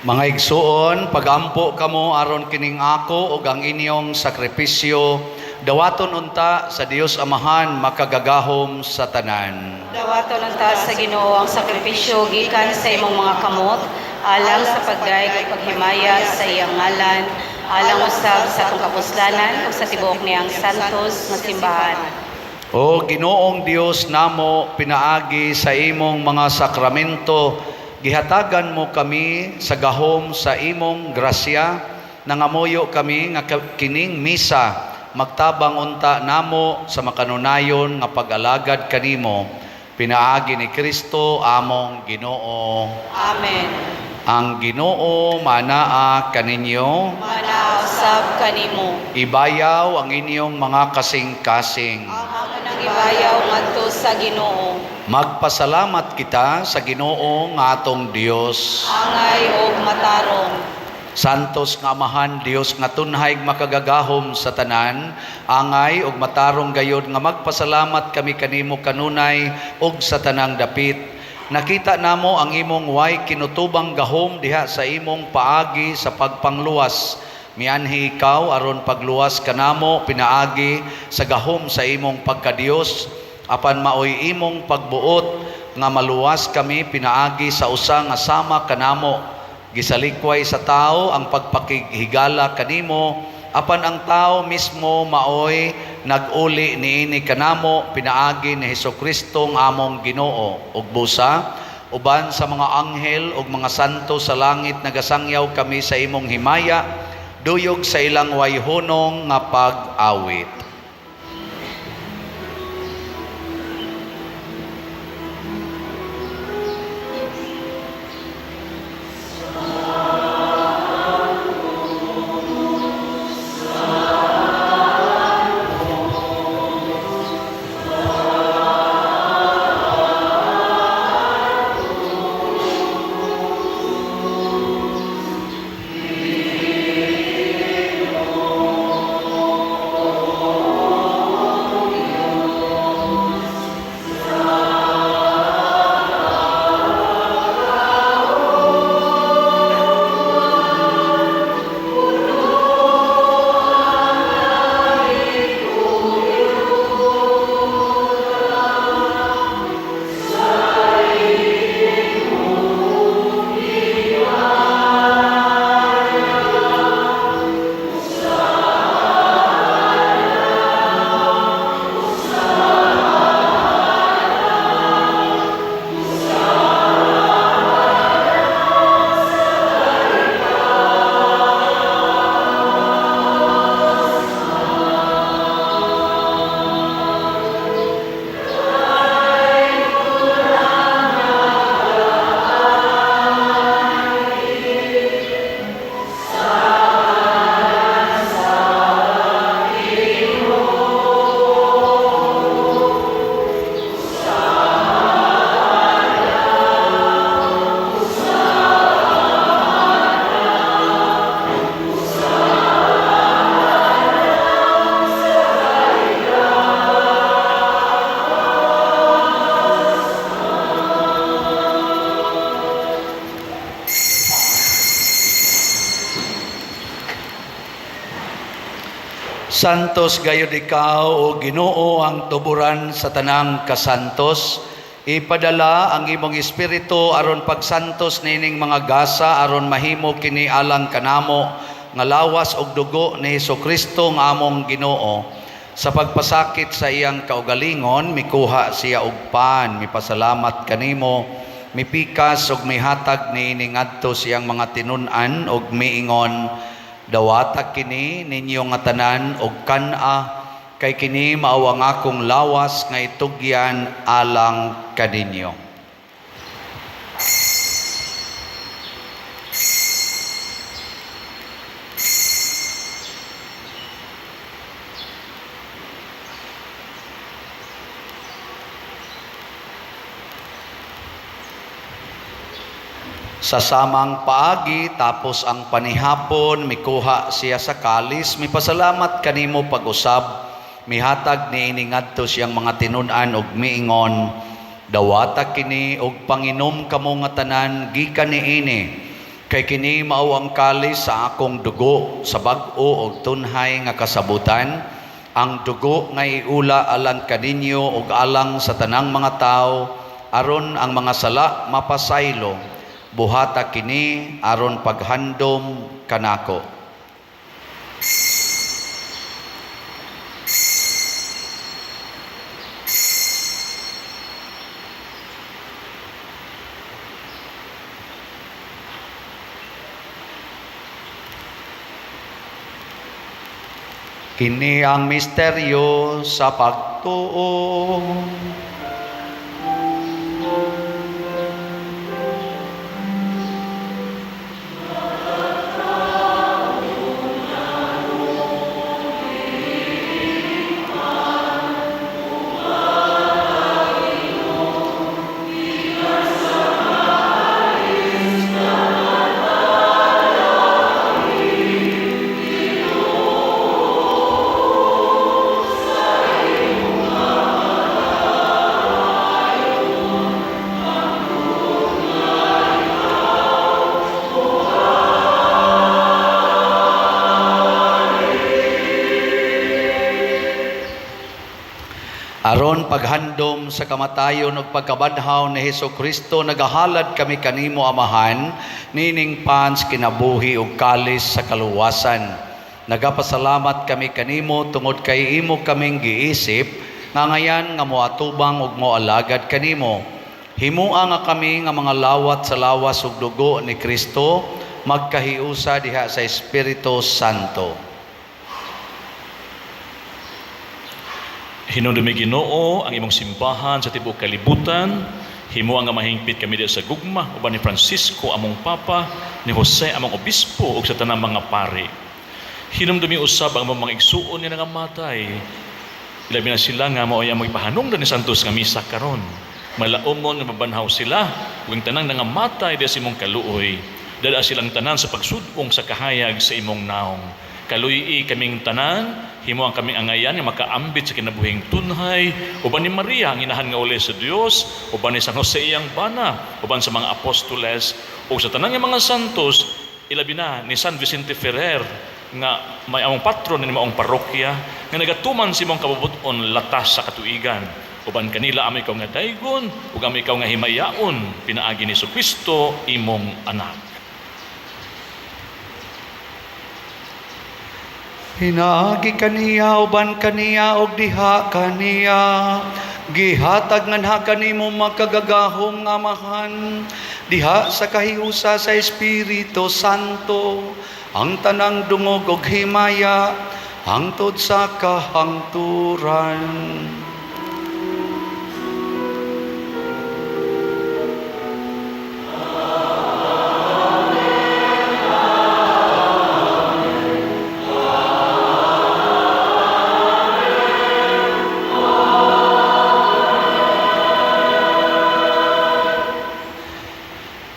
Mga igsuon, pagampo kamo aron kining ako ug ang inyong sakripisyo dawaton unta sa Dios Amahan makagagahom sa tanan. Dawaton unta sa Ginoo ang sakripisyo gikan sa imong mga kamot alang sa pagdayeg ug paghimaya sa iyang ngalan, alang usab sa atong kapuslanan ug sa tibuok niyang santos nga simbahan. O Ginoong Dios namo, pinaagi sa imong mga sakramento, gihatagan mo kami sa gahom sa imong grasya. Nangamuyo kami nga kining misa magtabang unta namo sa makanunayon nga pag-alagad kanimo, pinaagi ni Kristo among Ginoo. Amen. Ang Ginoo manaa kaninyo. Manausab kanimo. Ibayaw ang inyong mga kasing-kasing. Amo nang ibayaw ngadto sa Ginoo. Magpasalamat kita sa Ginoo nga atong Dios. Angay og matarong. Santos nga Amahan, Dios nga tunhay makagagahom sa tanan, angay ug matarong gayod nga magpasalamat kami kanimo kanunay ug sa tanang dapit. Nakita namo ang imong way kinutubang gahom diha sa imong paagi sa pagpangluwas. Mianhi ikaw aron pagluwas kanamo pinaagi sa gahom sa imong pagkadios, apan maoy imong pagbuot nga maluwas kami pinaagi sa usa nga sama kanamo.Gisalikway sa tao ang pagpakighigala kanimo, apan ang tao mismo maoy nag-uli niini kanamo pinaagi ni Hesukristo nga among Ginoo. Ug busa uban sa mga anghel ug mga santo sa langit nagasangyaw kami sa imong himaya, duyog sa ilang wayhunong nga pag-awit. Santos gayud ikaw, o Ginoo, ang tuburan sa tanang kasantos. Ipadala ang imong espiritu aron pagsantos nining mga gasa aron mahimo kini alang kanamo nga lawas ug dugo ni Hesukristo nga among Ginoo. Sa pagpasakit sa iyang kaugalingon, mikuha siya og pan, mipasalamat kanimo, mipikas ug mihatag niini ngadto siyang mga tinun-an ug miingon, dawata kini ninyo nga tanan og kan-a, kay kini mao ang akong lawas nga itugyan alang kaninyo. Sa samang paagi, tapos ang panihapon, mikuha siya sa kalis, mipasalamat kanimo pag-usab, mihatag niini ngadto siyang mga tinun-an ug miingon, dawata kini og panginom kamo nga tanan gikan niini, Kay kini mao ang kalis sa akong dugo sa bag-o og tunhay nga kasabutan, ang dugo nga iula alang kaninyo ug alang sa tanang mga tawo aron ang mga sala mapasaylo. Buhata kini aron paghandom kanako. Kini ang misteryo sa pagtuo. Aron paghandom sa kamatayon ug pagkabanhaw ni Hesus Kristo, nagahalad kami kanimo, Amahan, nining pans kinabuhi ug kalis sa kaluwasan. Nagapasalamat kami kanimo tungod kay imo kaming giisip nga ngayan nga moatubang ug moalagad kanimo. Himua nga kami nga mga lawat sa lawas ug dugo ni Kristo magkahiusa diha sa Espiritu Santo. Hinumdumi, Ginoo, ang imong simbahan sa tibuok kalibutan. Himua nga mahingpit kami diha sa gugma uban ni Francisco among Papa, ni Jose among obispo ug sa tanang mga pari. Hinumdumi usab ang among mga igsuon nga nangamatay. Ilabi na sila nga mao'y among ipahanungdan ni Santos nga misa karon. Malaumon nga mabanhaw sila ug ang tanang nangamatay diha sa imong kaluoy. Dala silang tanan sa pagsud-ong sa kahayag sa imong naong. Kaluy-i kaming tanan, himua kaming angayan nga makaambit sa kinabuhing tunhay, uban ni Maria ang inahan nga uli sa Dios, uban ni San Jose iyang bana, uban sa mga apostoles, ug sa tanang nga mga santos, ilabi na ni San Vicente Ferrer nga may among patron ni maong parokya nga nagatuman sa imong kabubut-on latas sa katuigan. Uban kanila amo ikaw nga daygon ug amo ikaw nga himayaon pinaagi ni Kristo imong anak. Pinaagi kaniya, uban kaniya, og diha kaniya, gihatag nganha kanimo makagagahom nga Amahan, diha sa kahiusa sa Espiritu Santo, ang tanang dungog og himaya hangtod sa kahangturan.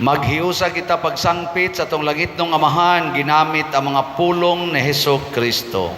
Maghiusa kita pagsangpit sa atong langitnong Amahan ginamit ang mga pulong ni Hesus Kristo.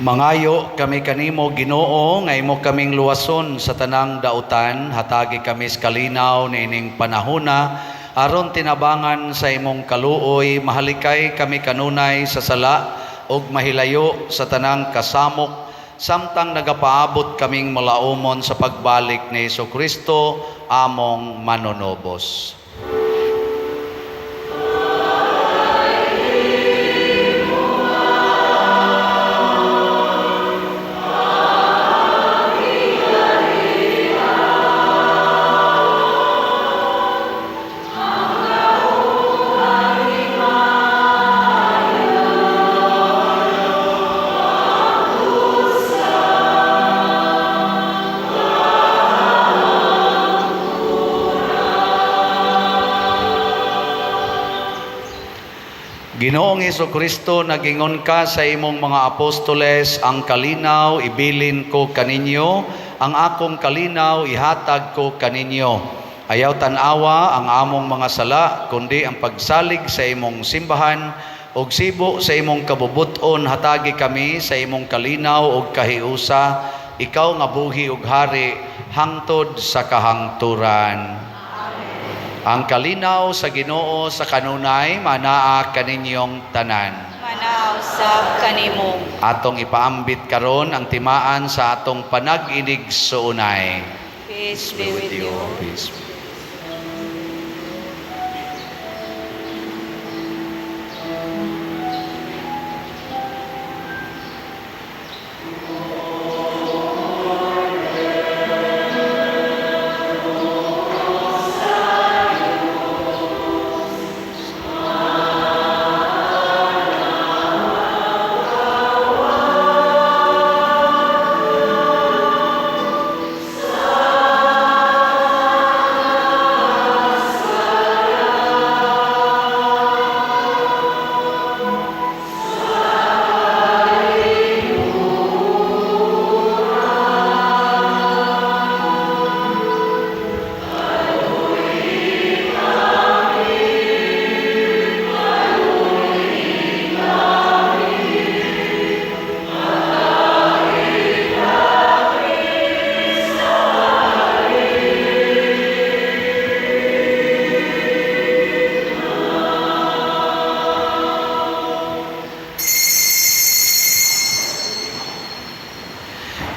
Mangayo kami kanimo, Ginoo, nga imo kaming luwason sa tanang dautan, hatagi kami sa kalinaw niining panahona aron tinabangan sa imong kaluoy mahalikay kami kanunay sa sala ug mahilayo sa tanang kasamok samtang nagapaabot kaming malaumon sa pagbalik ni Kristo among manunubos. Ginoong Kristo, nagingon ka sa imong mga apostoles, "Ang kalinaw ibilin ko kaninyo, ang akong kalinaw ihatag ko kaninyo. Ayaw tan-awa ang among mga sala, kundi ang pagsalig sa imong simbahan, ug sibo sa imong kabubut-on hatagi kami sa imong kalinaw ug kahiusa, ikaw nga buhi ug hari hangtod sa kahangturan." Ang kalinaw sa Ginoo sa kanunay manaa kaninyong tanan. Manaa usab kanimo. Atong ipaambit karon ang timaan sa atong panag-inigsuonay. Peace be with you. Peace.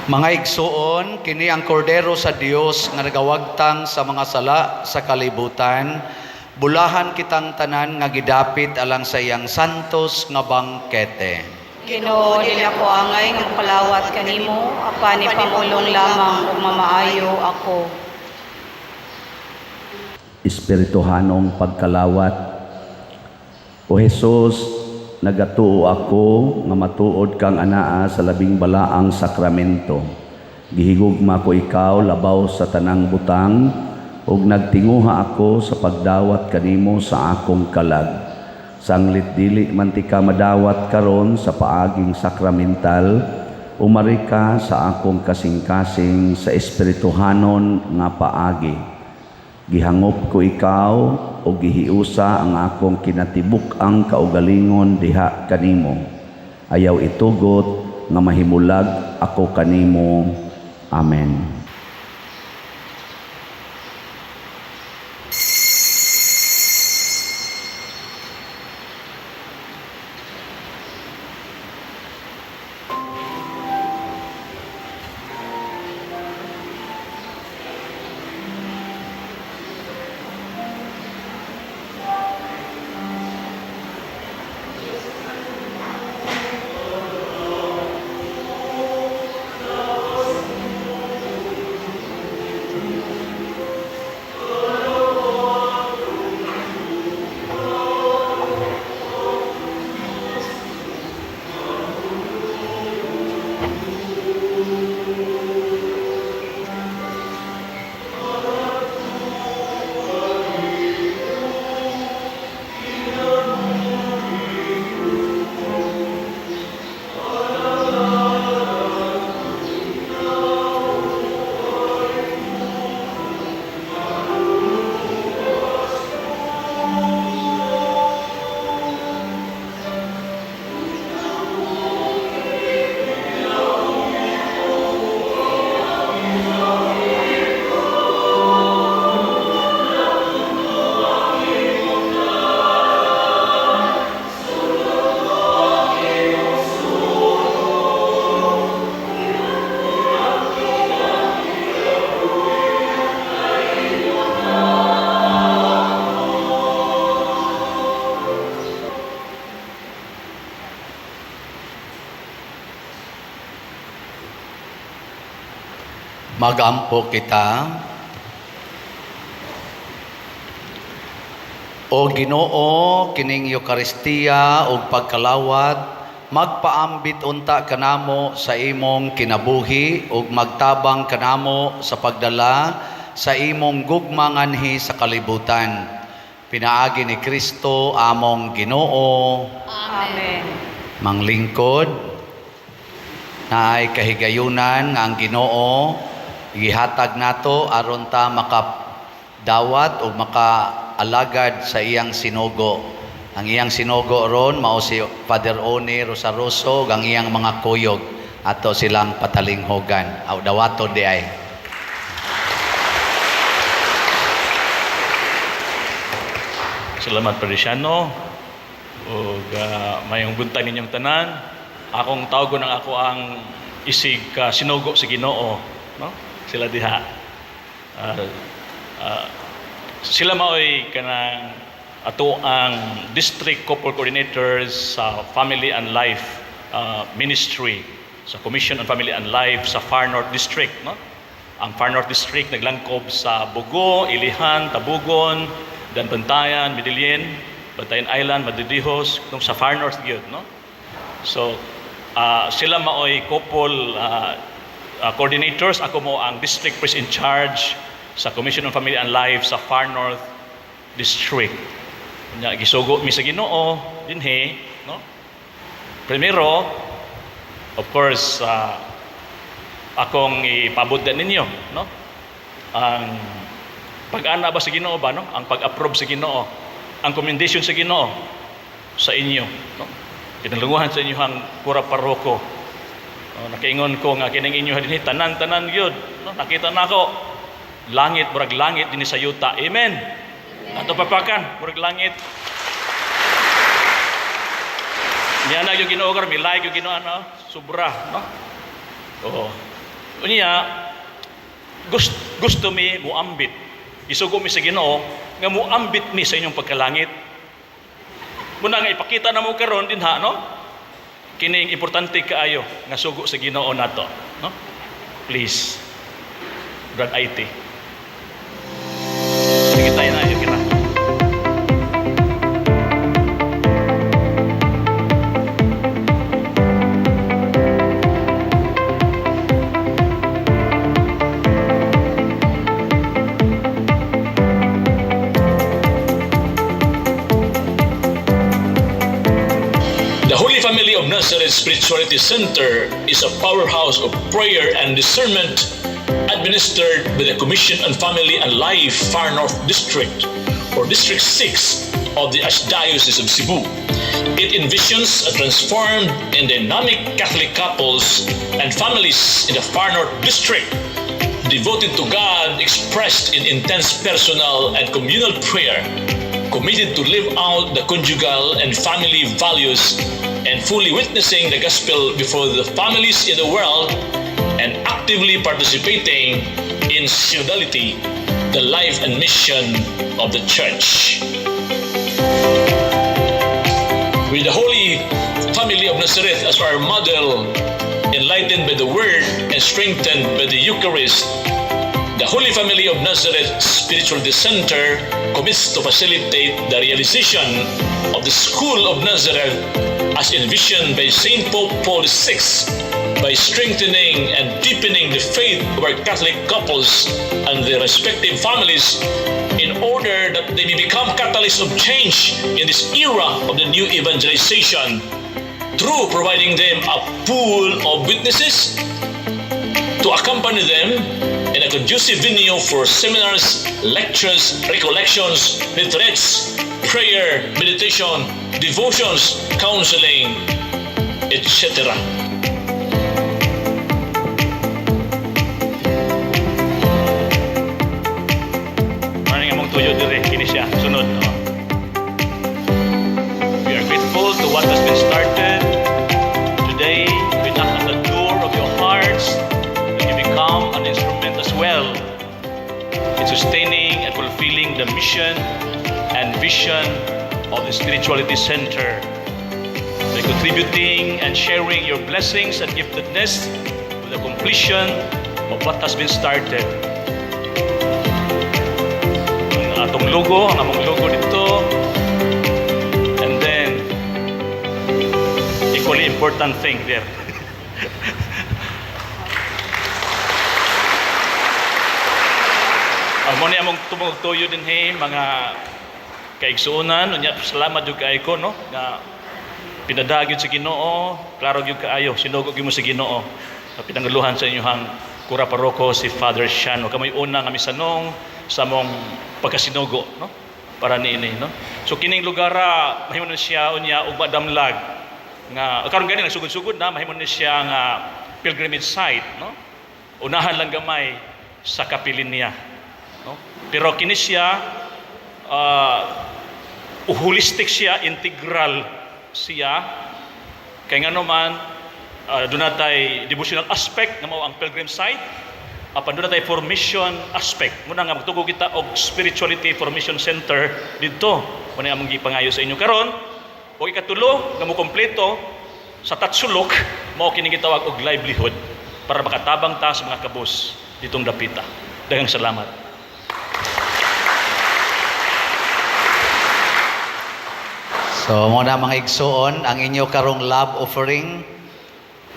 Mga igsuon, kini ang kordero sa Dios nga nagawagtang sa mga sala sa kalibutan. Bulahan kitang tanan nga gidapit alang sa iyang santos nga bangkete. Ginoo, dili ako angay nga palawat kanimo, apan ipamulong lamang ug mamaayo ako. Espirituhanong pagkalawat. O Jesus, nagatuo ako nga matuod kang anaa sa labing balaang sakramento. Gihigugma ko ikaw labaw sa tanang butang ug nagtinguha ako sa pagdawat kanimo sa akong kalag. Sanglit dili man tika madawat karon sa paaging sakramental, umari ka sa akong kasing-kasing sa espirituhanon nga paagi. Gihangop ko ikaw o gihiusa ang akong kinatibuk-ang kaugalingon diha kanimo. Ayaw itugot nga mahimulag ako kanimo. Amen. Magampo kita. O Ginoo, kining Eukaristiya ug pagkalawat magpaambit unta kanamo sa imong kinabuhi ug magtabang kanamo sa pagdala sa imong gugma nganhi sa kalibutan. Pinaagi ni Kristo among Ginoo. Amen. Manglingkod, naay kahigayunan nga ang Ginoo gihatag nato aron ta makadawat o makaalagad sa iyang sinugo. Ang iyang sinugo ron mao si Father Oni Rosaroso ug ang iyang mga kuyog, ato silang patalinghugan. Aw dawaton di ay. Salamat, Parisiano. Ug mayong buntag ninyong tanan. Akong tawgon ang ako ang isig ka sinugo sa Ginoo, no? Sila diha. Sila maoy kanang ato ang district couple coordinators sa Family and Life Ministry sa Commission on Family and Life sa Far North District, no? Ang Far North District naglangkob sa Bogo, Ilihan, Tabugon, Daanbantayan, Medellin, Bantayan Island, Madridejos, nung sa Far North gyud, no? So, sila maoy couple coordinators, ako mo ang district priest in charge sa Commission on Family and Life sa Far North District. Nya gisugo mi sa Ginoo dinhi, no? Primero, of course, akong ipabot din ninyo, no? Ang pag-ana ba sa Ginoo ba, no? Ang pag-approve sa Ginoo, ang commendation sa Ginoo sa inyo, no? Kinalunguhan sa inyong kura paroko. Oh, nakaingon ko nga kining inyo dinhi tanan-tanan gyud, no? Nakita nako langit, murag langit dinhi sa yuta. Amen. Ato papakan, murag langit. Niya na yung Ginoo karon, mi-like yung Ginoo ano, sobra, no? Oo. Unya, gusto mi muambit. Isugo mi sa Ginoo nga muambit mi sa inyong pagkalangit. Muna nga ipakita na mo karon dinha, no? Kining importante kaayo nga sugo sa Ginoo nato, no? Please. Brad IT. Sige tayo na, yun kita. The Holy Family of Nazareth Spirituality Center is a powerhouse of prayer and discernment administered by the Commission on Family and Life Far North District, or District 6 of the Archdiocese of Cebu. It envisions a transformed and dynamic Catholic couples and families in the Far North District devoted to God, expressed in intense personal and communal prayer, committed to live out the conjugal and family values, and fully witnessing the gospel before the families in the world, and actively participating in synodality, the life and mission of the Church. With the Holy Family of Nazareth as our model, enlightened by the Word and strengthened by the Eucharist, the Holy Family of Nazareth Spiritual Center commits to facilitate the realization of the School of Nazareth as envisioned by St. Pope Paul VI by strengthening and deepening the faith of our Catholic couples and their respective families in order that they may become catalysts of change in this era of the new evangelization through providing them a pool of witnesses to accompany them in a conducive venue for seminars, lectures, recollections, retreats, prayer, meditation, devotions, counseling, etc. Maraming among tuyo dire kini siya sunod, no? We are grateful to what has been started. Today, we knock at the door of your hearts that you become an instrument as well in sustaining and fulfilling the mission and vision of the Spirituality Center by contributing and sharing your blessings and giftedness to the completion of what has been started. Ang atong logo, ang among logo dito. And then, equally important thing there. Ang mo ni among tumong tuyo dinhi mga kaigsuonan. Unya, salamat jud kaayo ko, no, nga pinadagyod sa Ginoo, klaro gyud kaayo, sinugo gyud mo sa Ginoo. Pinanguluhan sa inyong kura paroko si Father Shano. Kamoy una nga misanong sa among pagkasinugo, no, para niini, no. So kining lugar mahimo na siya unya og madamlag nga karon gani nagsugod-sugod na, mahimo na siya nga pilgrimage site, no. Unahan lang gamay sa kapilin niya, no. Pero kini siya holistic siya, integral siya. Kay ngano man, doon natay devotional aspect nga mao ang pilgrim site, apan doon natay formation aspect. Muna nga magtugo kita og spirituality formation center didto. Muna among gipangayo sa inyo karon. O ikatulo nga mokompleto sa tatsulok mao kini gitawag og livelihood para makatabang ta sa mga kabus ditong dapita. Daghang salamat. So muna mga igsuon, ang inyo karong love offering,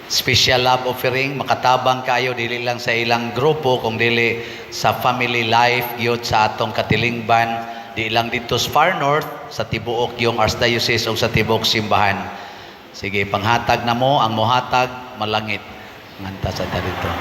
special love offering, makatabang kayo dili lang sa ilang grupo kung dili sa family life gyud sa atong katilingban, di lang dito sa Far North, sa tibuok yung Archdiocese o sa tibuok simbahan. Sige, panghatag na mo, ang mohatag malangit. Nganta sa ta dito.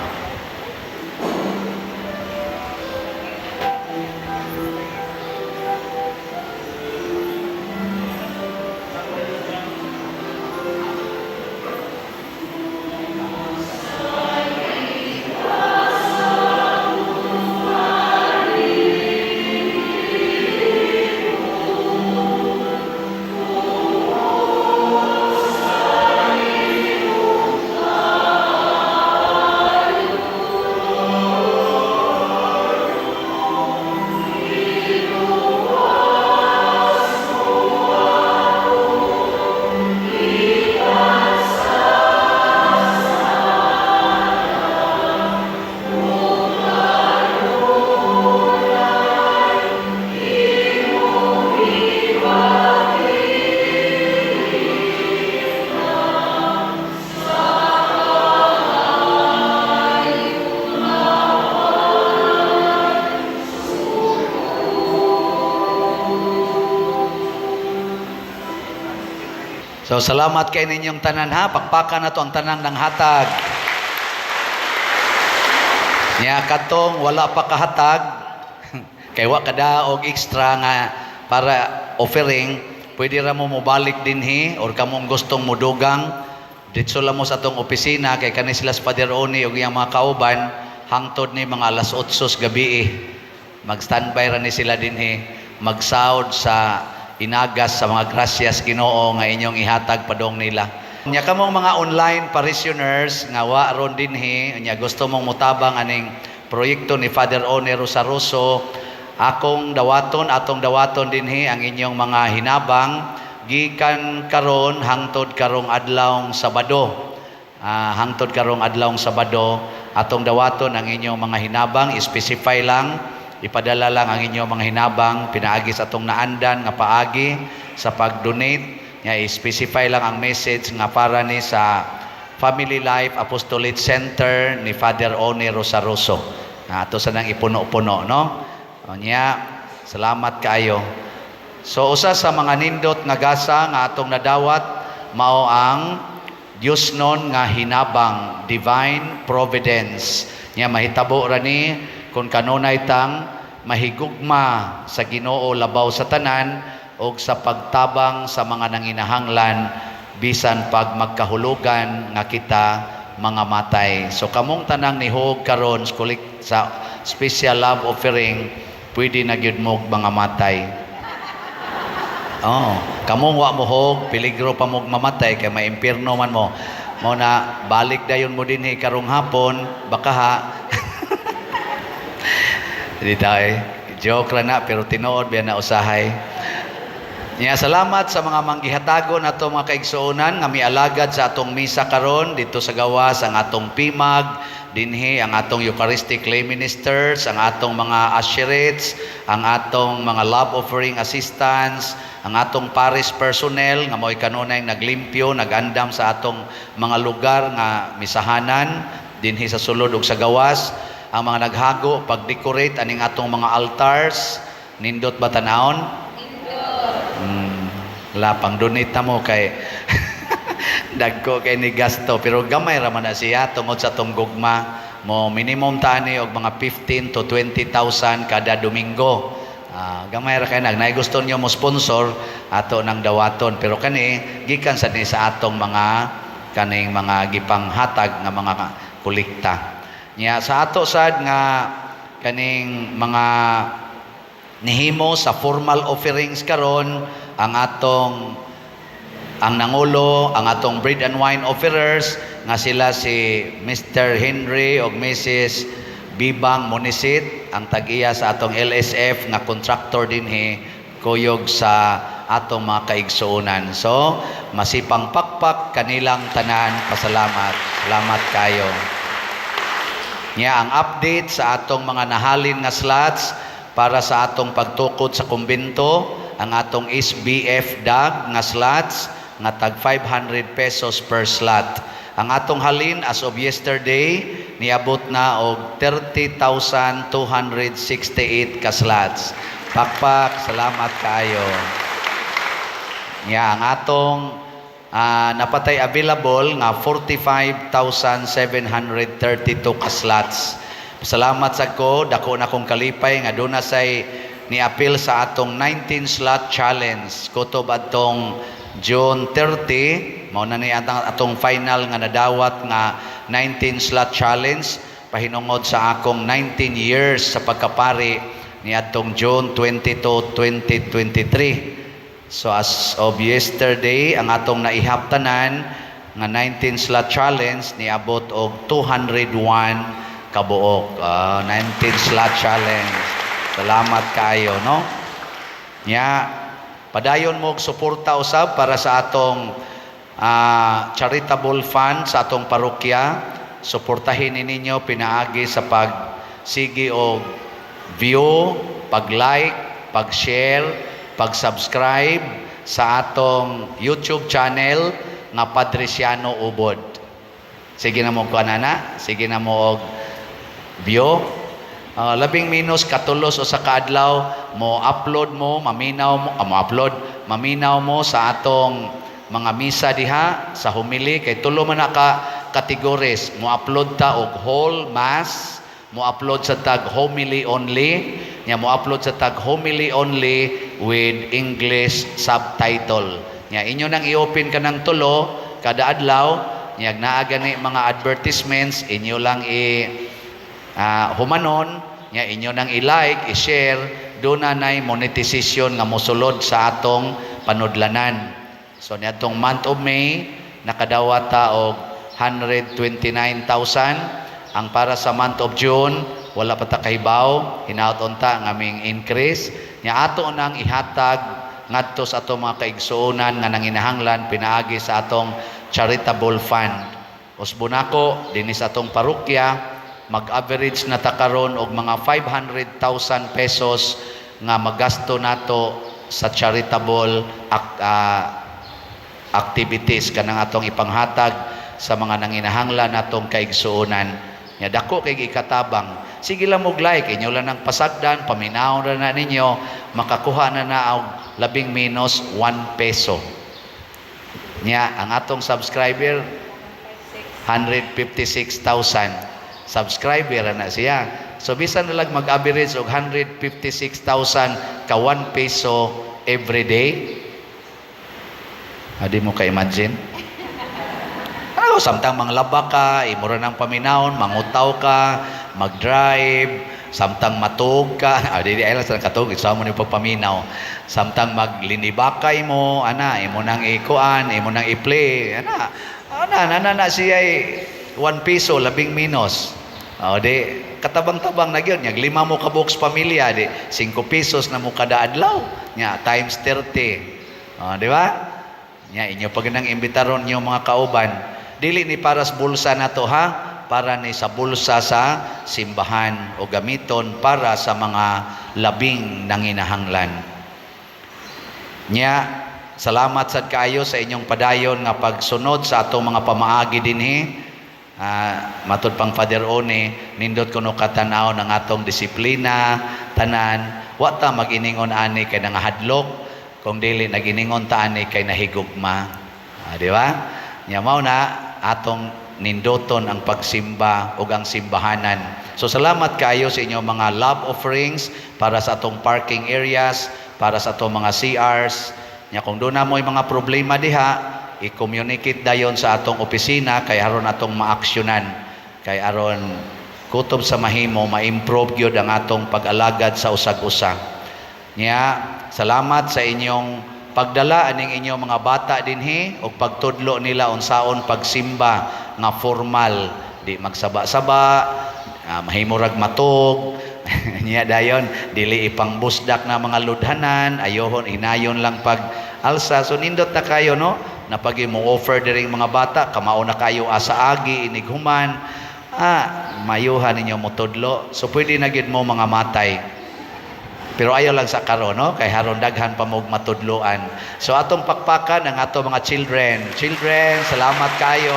So salamat kay ninyong tanan ha. Pakpakan na to ang tanang ng hatag. Nya katong wala pa kahatag kay wa kada og extra nga para offering, pwede ra mo mobalik dinhi or kamong gustong modugang ditso lang mo sa atong opisina kay kani sila sa Father Oni ug iyang mga kauban hangtod ni mga alas 8 sa gabi. Mag-standby ra ni sila dinhi, magsaod sa inagas sa mga grasyas Ginoo nga inyong ihatag padong nila. Nya kamong mga online parishioners nga wa ron dinhi, nya gusto mong motabang aning proyekto ni Father One Rosaroso, akong dawaton, atong dawaton dinhi ang inyong mga hinabang gikan karon hangtod karong adlawng Sabado. Hangtod karong adlawng Sabado, atong dawaton ang inyong mga hinabang, specify lang, ipadala lang ang inyong mga hinabang pinaagi sa atong naandan nga paagi sa pag-donate. Nga i-specify lang ang message nga para ni sa Family Life Apostolate Center ni Father One Rosaroso. Ato sa nang ipuno-puno, no? O niya, salamat kaayo. So usa sa mga nindot nga gasa nga atong nadawat mao ang Dios non nga hinabang, divine providence. Nya mahitabo ra ni kung kanunay tang mahigugma sa Ginoo labaw sa tanan og sa pagtabang sa mga nanginahanglan bisan pag magkahulugan nga kita mga matay. So kamong tanang nihog karon sa special love offering, pwede na gyud mo mga matay. Oh, kamong wa mo hog, peligro pa mog mamatay kay maimpierno man mo. Mao na balik dayon mo dinhi karong hapon, baka ha. Di tayo. Joke ra na, pero tinuod biya na usahay. Nya, salamat sa mga manggihatagon ato, mga kaigsuonan, nga mialagad sa atong misa karon dito sa gawas, ang atong PIMAG dinhi, ang atong Eucharistic lay ministers, ang atong mga usherates, ang atong mga love offering assistants, ang atong parish personnel nga mo'y kanunay naglimpyo, nagandam sa atong mga lugar nga misahanan dinhi sa sulod ug sa gawas, ang mga naghago pag-decorate aning atong mga altars. Nindot ba tanawon? La pang donate na mo kay dagko kay ni gasto, pero gamay ra man na siya tungod sa atong gugma mo. Minimum tani og mga 15 to 20,000 kada Domingo. Ah, gamay ra kay nag nay gusto niyo mo sponsor, ato nang dawaton, pero kani gikan sa ni sa atong mga kaning mga gipanghatag nga mga kolekta. Nya sa ato sad nga kaning mga nihimo sa formal offerings karon, ang atong ang nangulo, ang atong bread and wine offerers nga sila si Mr. Henry ug Mrs. Bibang Monisit, ang tag-iya sa atong LSF nga contractor dinhi kuyog sa atong mga kaigsuonan. So, masipang pakpak kanilang tanan. Pasalamat. Salamat kayo. Nya ang update sa atong mga nahalin nga slots para sa atong pagtukod sa kumbento, ang atong SBF DAG nga slots nga tag 500 pesos per slot. Ang atong halin as of yesterday niabot na og 30,268 ka slots. Pakpak, salamat kaayo. Nya ang atong napatay available nga 45,732 ka slots. Salamat sa ko, dako na kong kalipay nga duna say ni-apil sa atong 19 slot challenge. Kutob atong June 30, mao na ni atong final nga nadawat nga 19 slot challenge pahinungod sa akong 19 years sa pagkapari niadtong June 22, 2023. So as of yesterday, ang atong naihaptanan nga 19 slot challenge niabot og 201 kabuok. Ah, 19 slot challenge. Salamat kaayo, no? Nya, padayon mo og suporta usab para sa atong charitable fund sa atong parokya. Suportahin ninyo pinaagi sa pagsigi og view, pag-like, pag-share, pag-subscribe sa atong YouTube channel nga Padriciano Ubod. Sige na mo kuan na, sige na mo og view. Ah, labing minus katulos o sa kaadlaw mo upload mo, maminaw mo, mo upload, maminaw mo sa atong mga misa diha sa homily, kay tulo man na ka categories. Mo upload ta og whole mass, mo upload sa tag homily only, nya mo upload sa tag homily only with English subtitle. Nya inyo nang i-open kanang tulo kada adlaw. Nya naa gani mga advertisements, inyo lang i humanon, nya inyo nang i-like, i-share, doon na nay monetization nga mosulod sa atong panudlanan. So niadtong month of May nakadawat ta og 129,000. Ang para sa month of June wala pa ta kahibaw, hinaut unta nga aming increase. Nya ato nang ihatag ngadto sa atong mga kaigsuonan nga nanginahanglan pinaagi sa atong charitable fund. Usbo nako dinhi sa atong parokya, mag-average na ta karon og mga 500,000 pesos nga magasto nato sa charitable activities, kanang atong ipanghatag sa mga nanginahanglan natong kaigsuonan. Nya dako kay ikatabang. Sige lang og like, inyo lang ang pasagdan, paminaw na na ninyo, makakuha na na og labing minus 1 peso. Nya ang atong subscriber 156,000 subscriber na siya. So bisan na lang mag-average og 156,000 ka 1 peso every day. Adi mo ka-imagine? Ano, samtang manglaba ka, imo ra nang paminawon, mangutaw ka, mag-drive, samtang matug ka, di ay lang sa katug, isa mo ni pagpaminaw. Samtang maglinibakay mo, ana, imo nang ikuan, imo nang i-play, ana, ana, ana na siya 1 piso, labing minus. O di, katabang-tabang na gyud. Nya, lima mo ka buoks pamilya, di, 5 pesos na mo kada adlaw. Nya, times 30. Oh, di ba? Nya inyo pag nang imbitaron niyo mga kauban, dili ni para sa bulsa nato ha, para ni sa bulsa sa simbahan o gamiton para sa mga labing nanginahanglan. Nya, salamat sad kaayo sa inyong padayon nga pagsunod sa atong mga pamaagi dinhi. Matud pang Father One, nindot kuno katanaw ng atong disiplina, tanan, wa ta mag-iningon ani kay nangahadlok, kung dili nag-iningon ta ani kay nahigugma. Di ba? Nya mao na atong nindoton ang pagsimba ug ang simbahanan. So salamat kaayo sa inyong mga love offerings para sa atong parking areas, para sa atong mga CRs. Nya kung doon na mo'y mga problema diha, i-communicate dayon sa atong opisina kay aron atong maaksyonan. Kay aron kutob sa mahimo ma-improve gyud ang atong pag-alagad sa usag-usa. Nya, salamat sa inyong pagdala aning inyong mga bata dinhi ug pagtudlo nila unsaon pagsimba nga formal, di magsaba-saba, mahimo rag matug. Nya dayon dili ipangbusdak na mga ludhanan, ayohon hinayon lang pag alsa. So nindot na kayo, no, napagi mo offer diring mga bata, kamao na kayo asa agi inighuman, mayuhan ninyo motudlo. So pwede na gyud mo mga matay. Pero ayaw lang sa karon, no, kay haron daghan pa mog matudloan. So atong pakpakan ang ato mga children. Children, salamat kayo.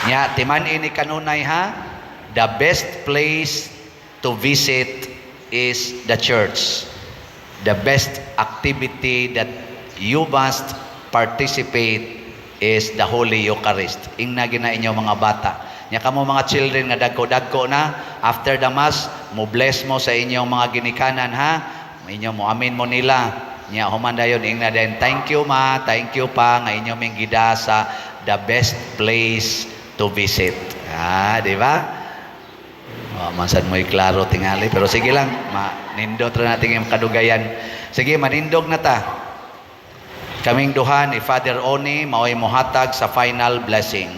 Nya timan ini kanunay ha. The best place to visit is the church. The best activity that you must participate is the Holy Eucharist. Ingna gina inyo mga bata. Nya kamo mga children nga dagko-dagko na, after the Mass, mo bless mo sa inyong mga ginikanan ha. Inyo mo amin mo nila. Nya human dayon ingna din, "Thank you ma, thank you pa nga inyo ming gida sa the best place to visit." Ah, di ba? Oh, man sad mo'y klaro tingali, pero sige lang, ma nindot ra natin yung kadugayan. Sige, manindog na ta. Kaming duha ni Father Oni mao'y mohatag sa final blessing.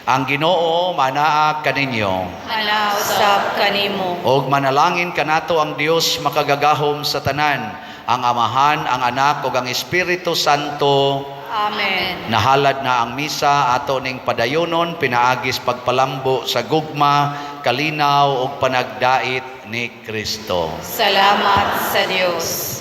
Ang Ginoo manaa kaninyo. Manaa usab kanimo. Og manalangin kanato ang Dios makagagahom sa tanan, ang Amahan, ang Anak ug ang Espiritu Santo. Amen. Nahalad na ang misa, ato ning padayonon pinaagis pagpalambo sa gugma, kalinaw ug panagdait ni Kristo. Salamat sa Dios.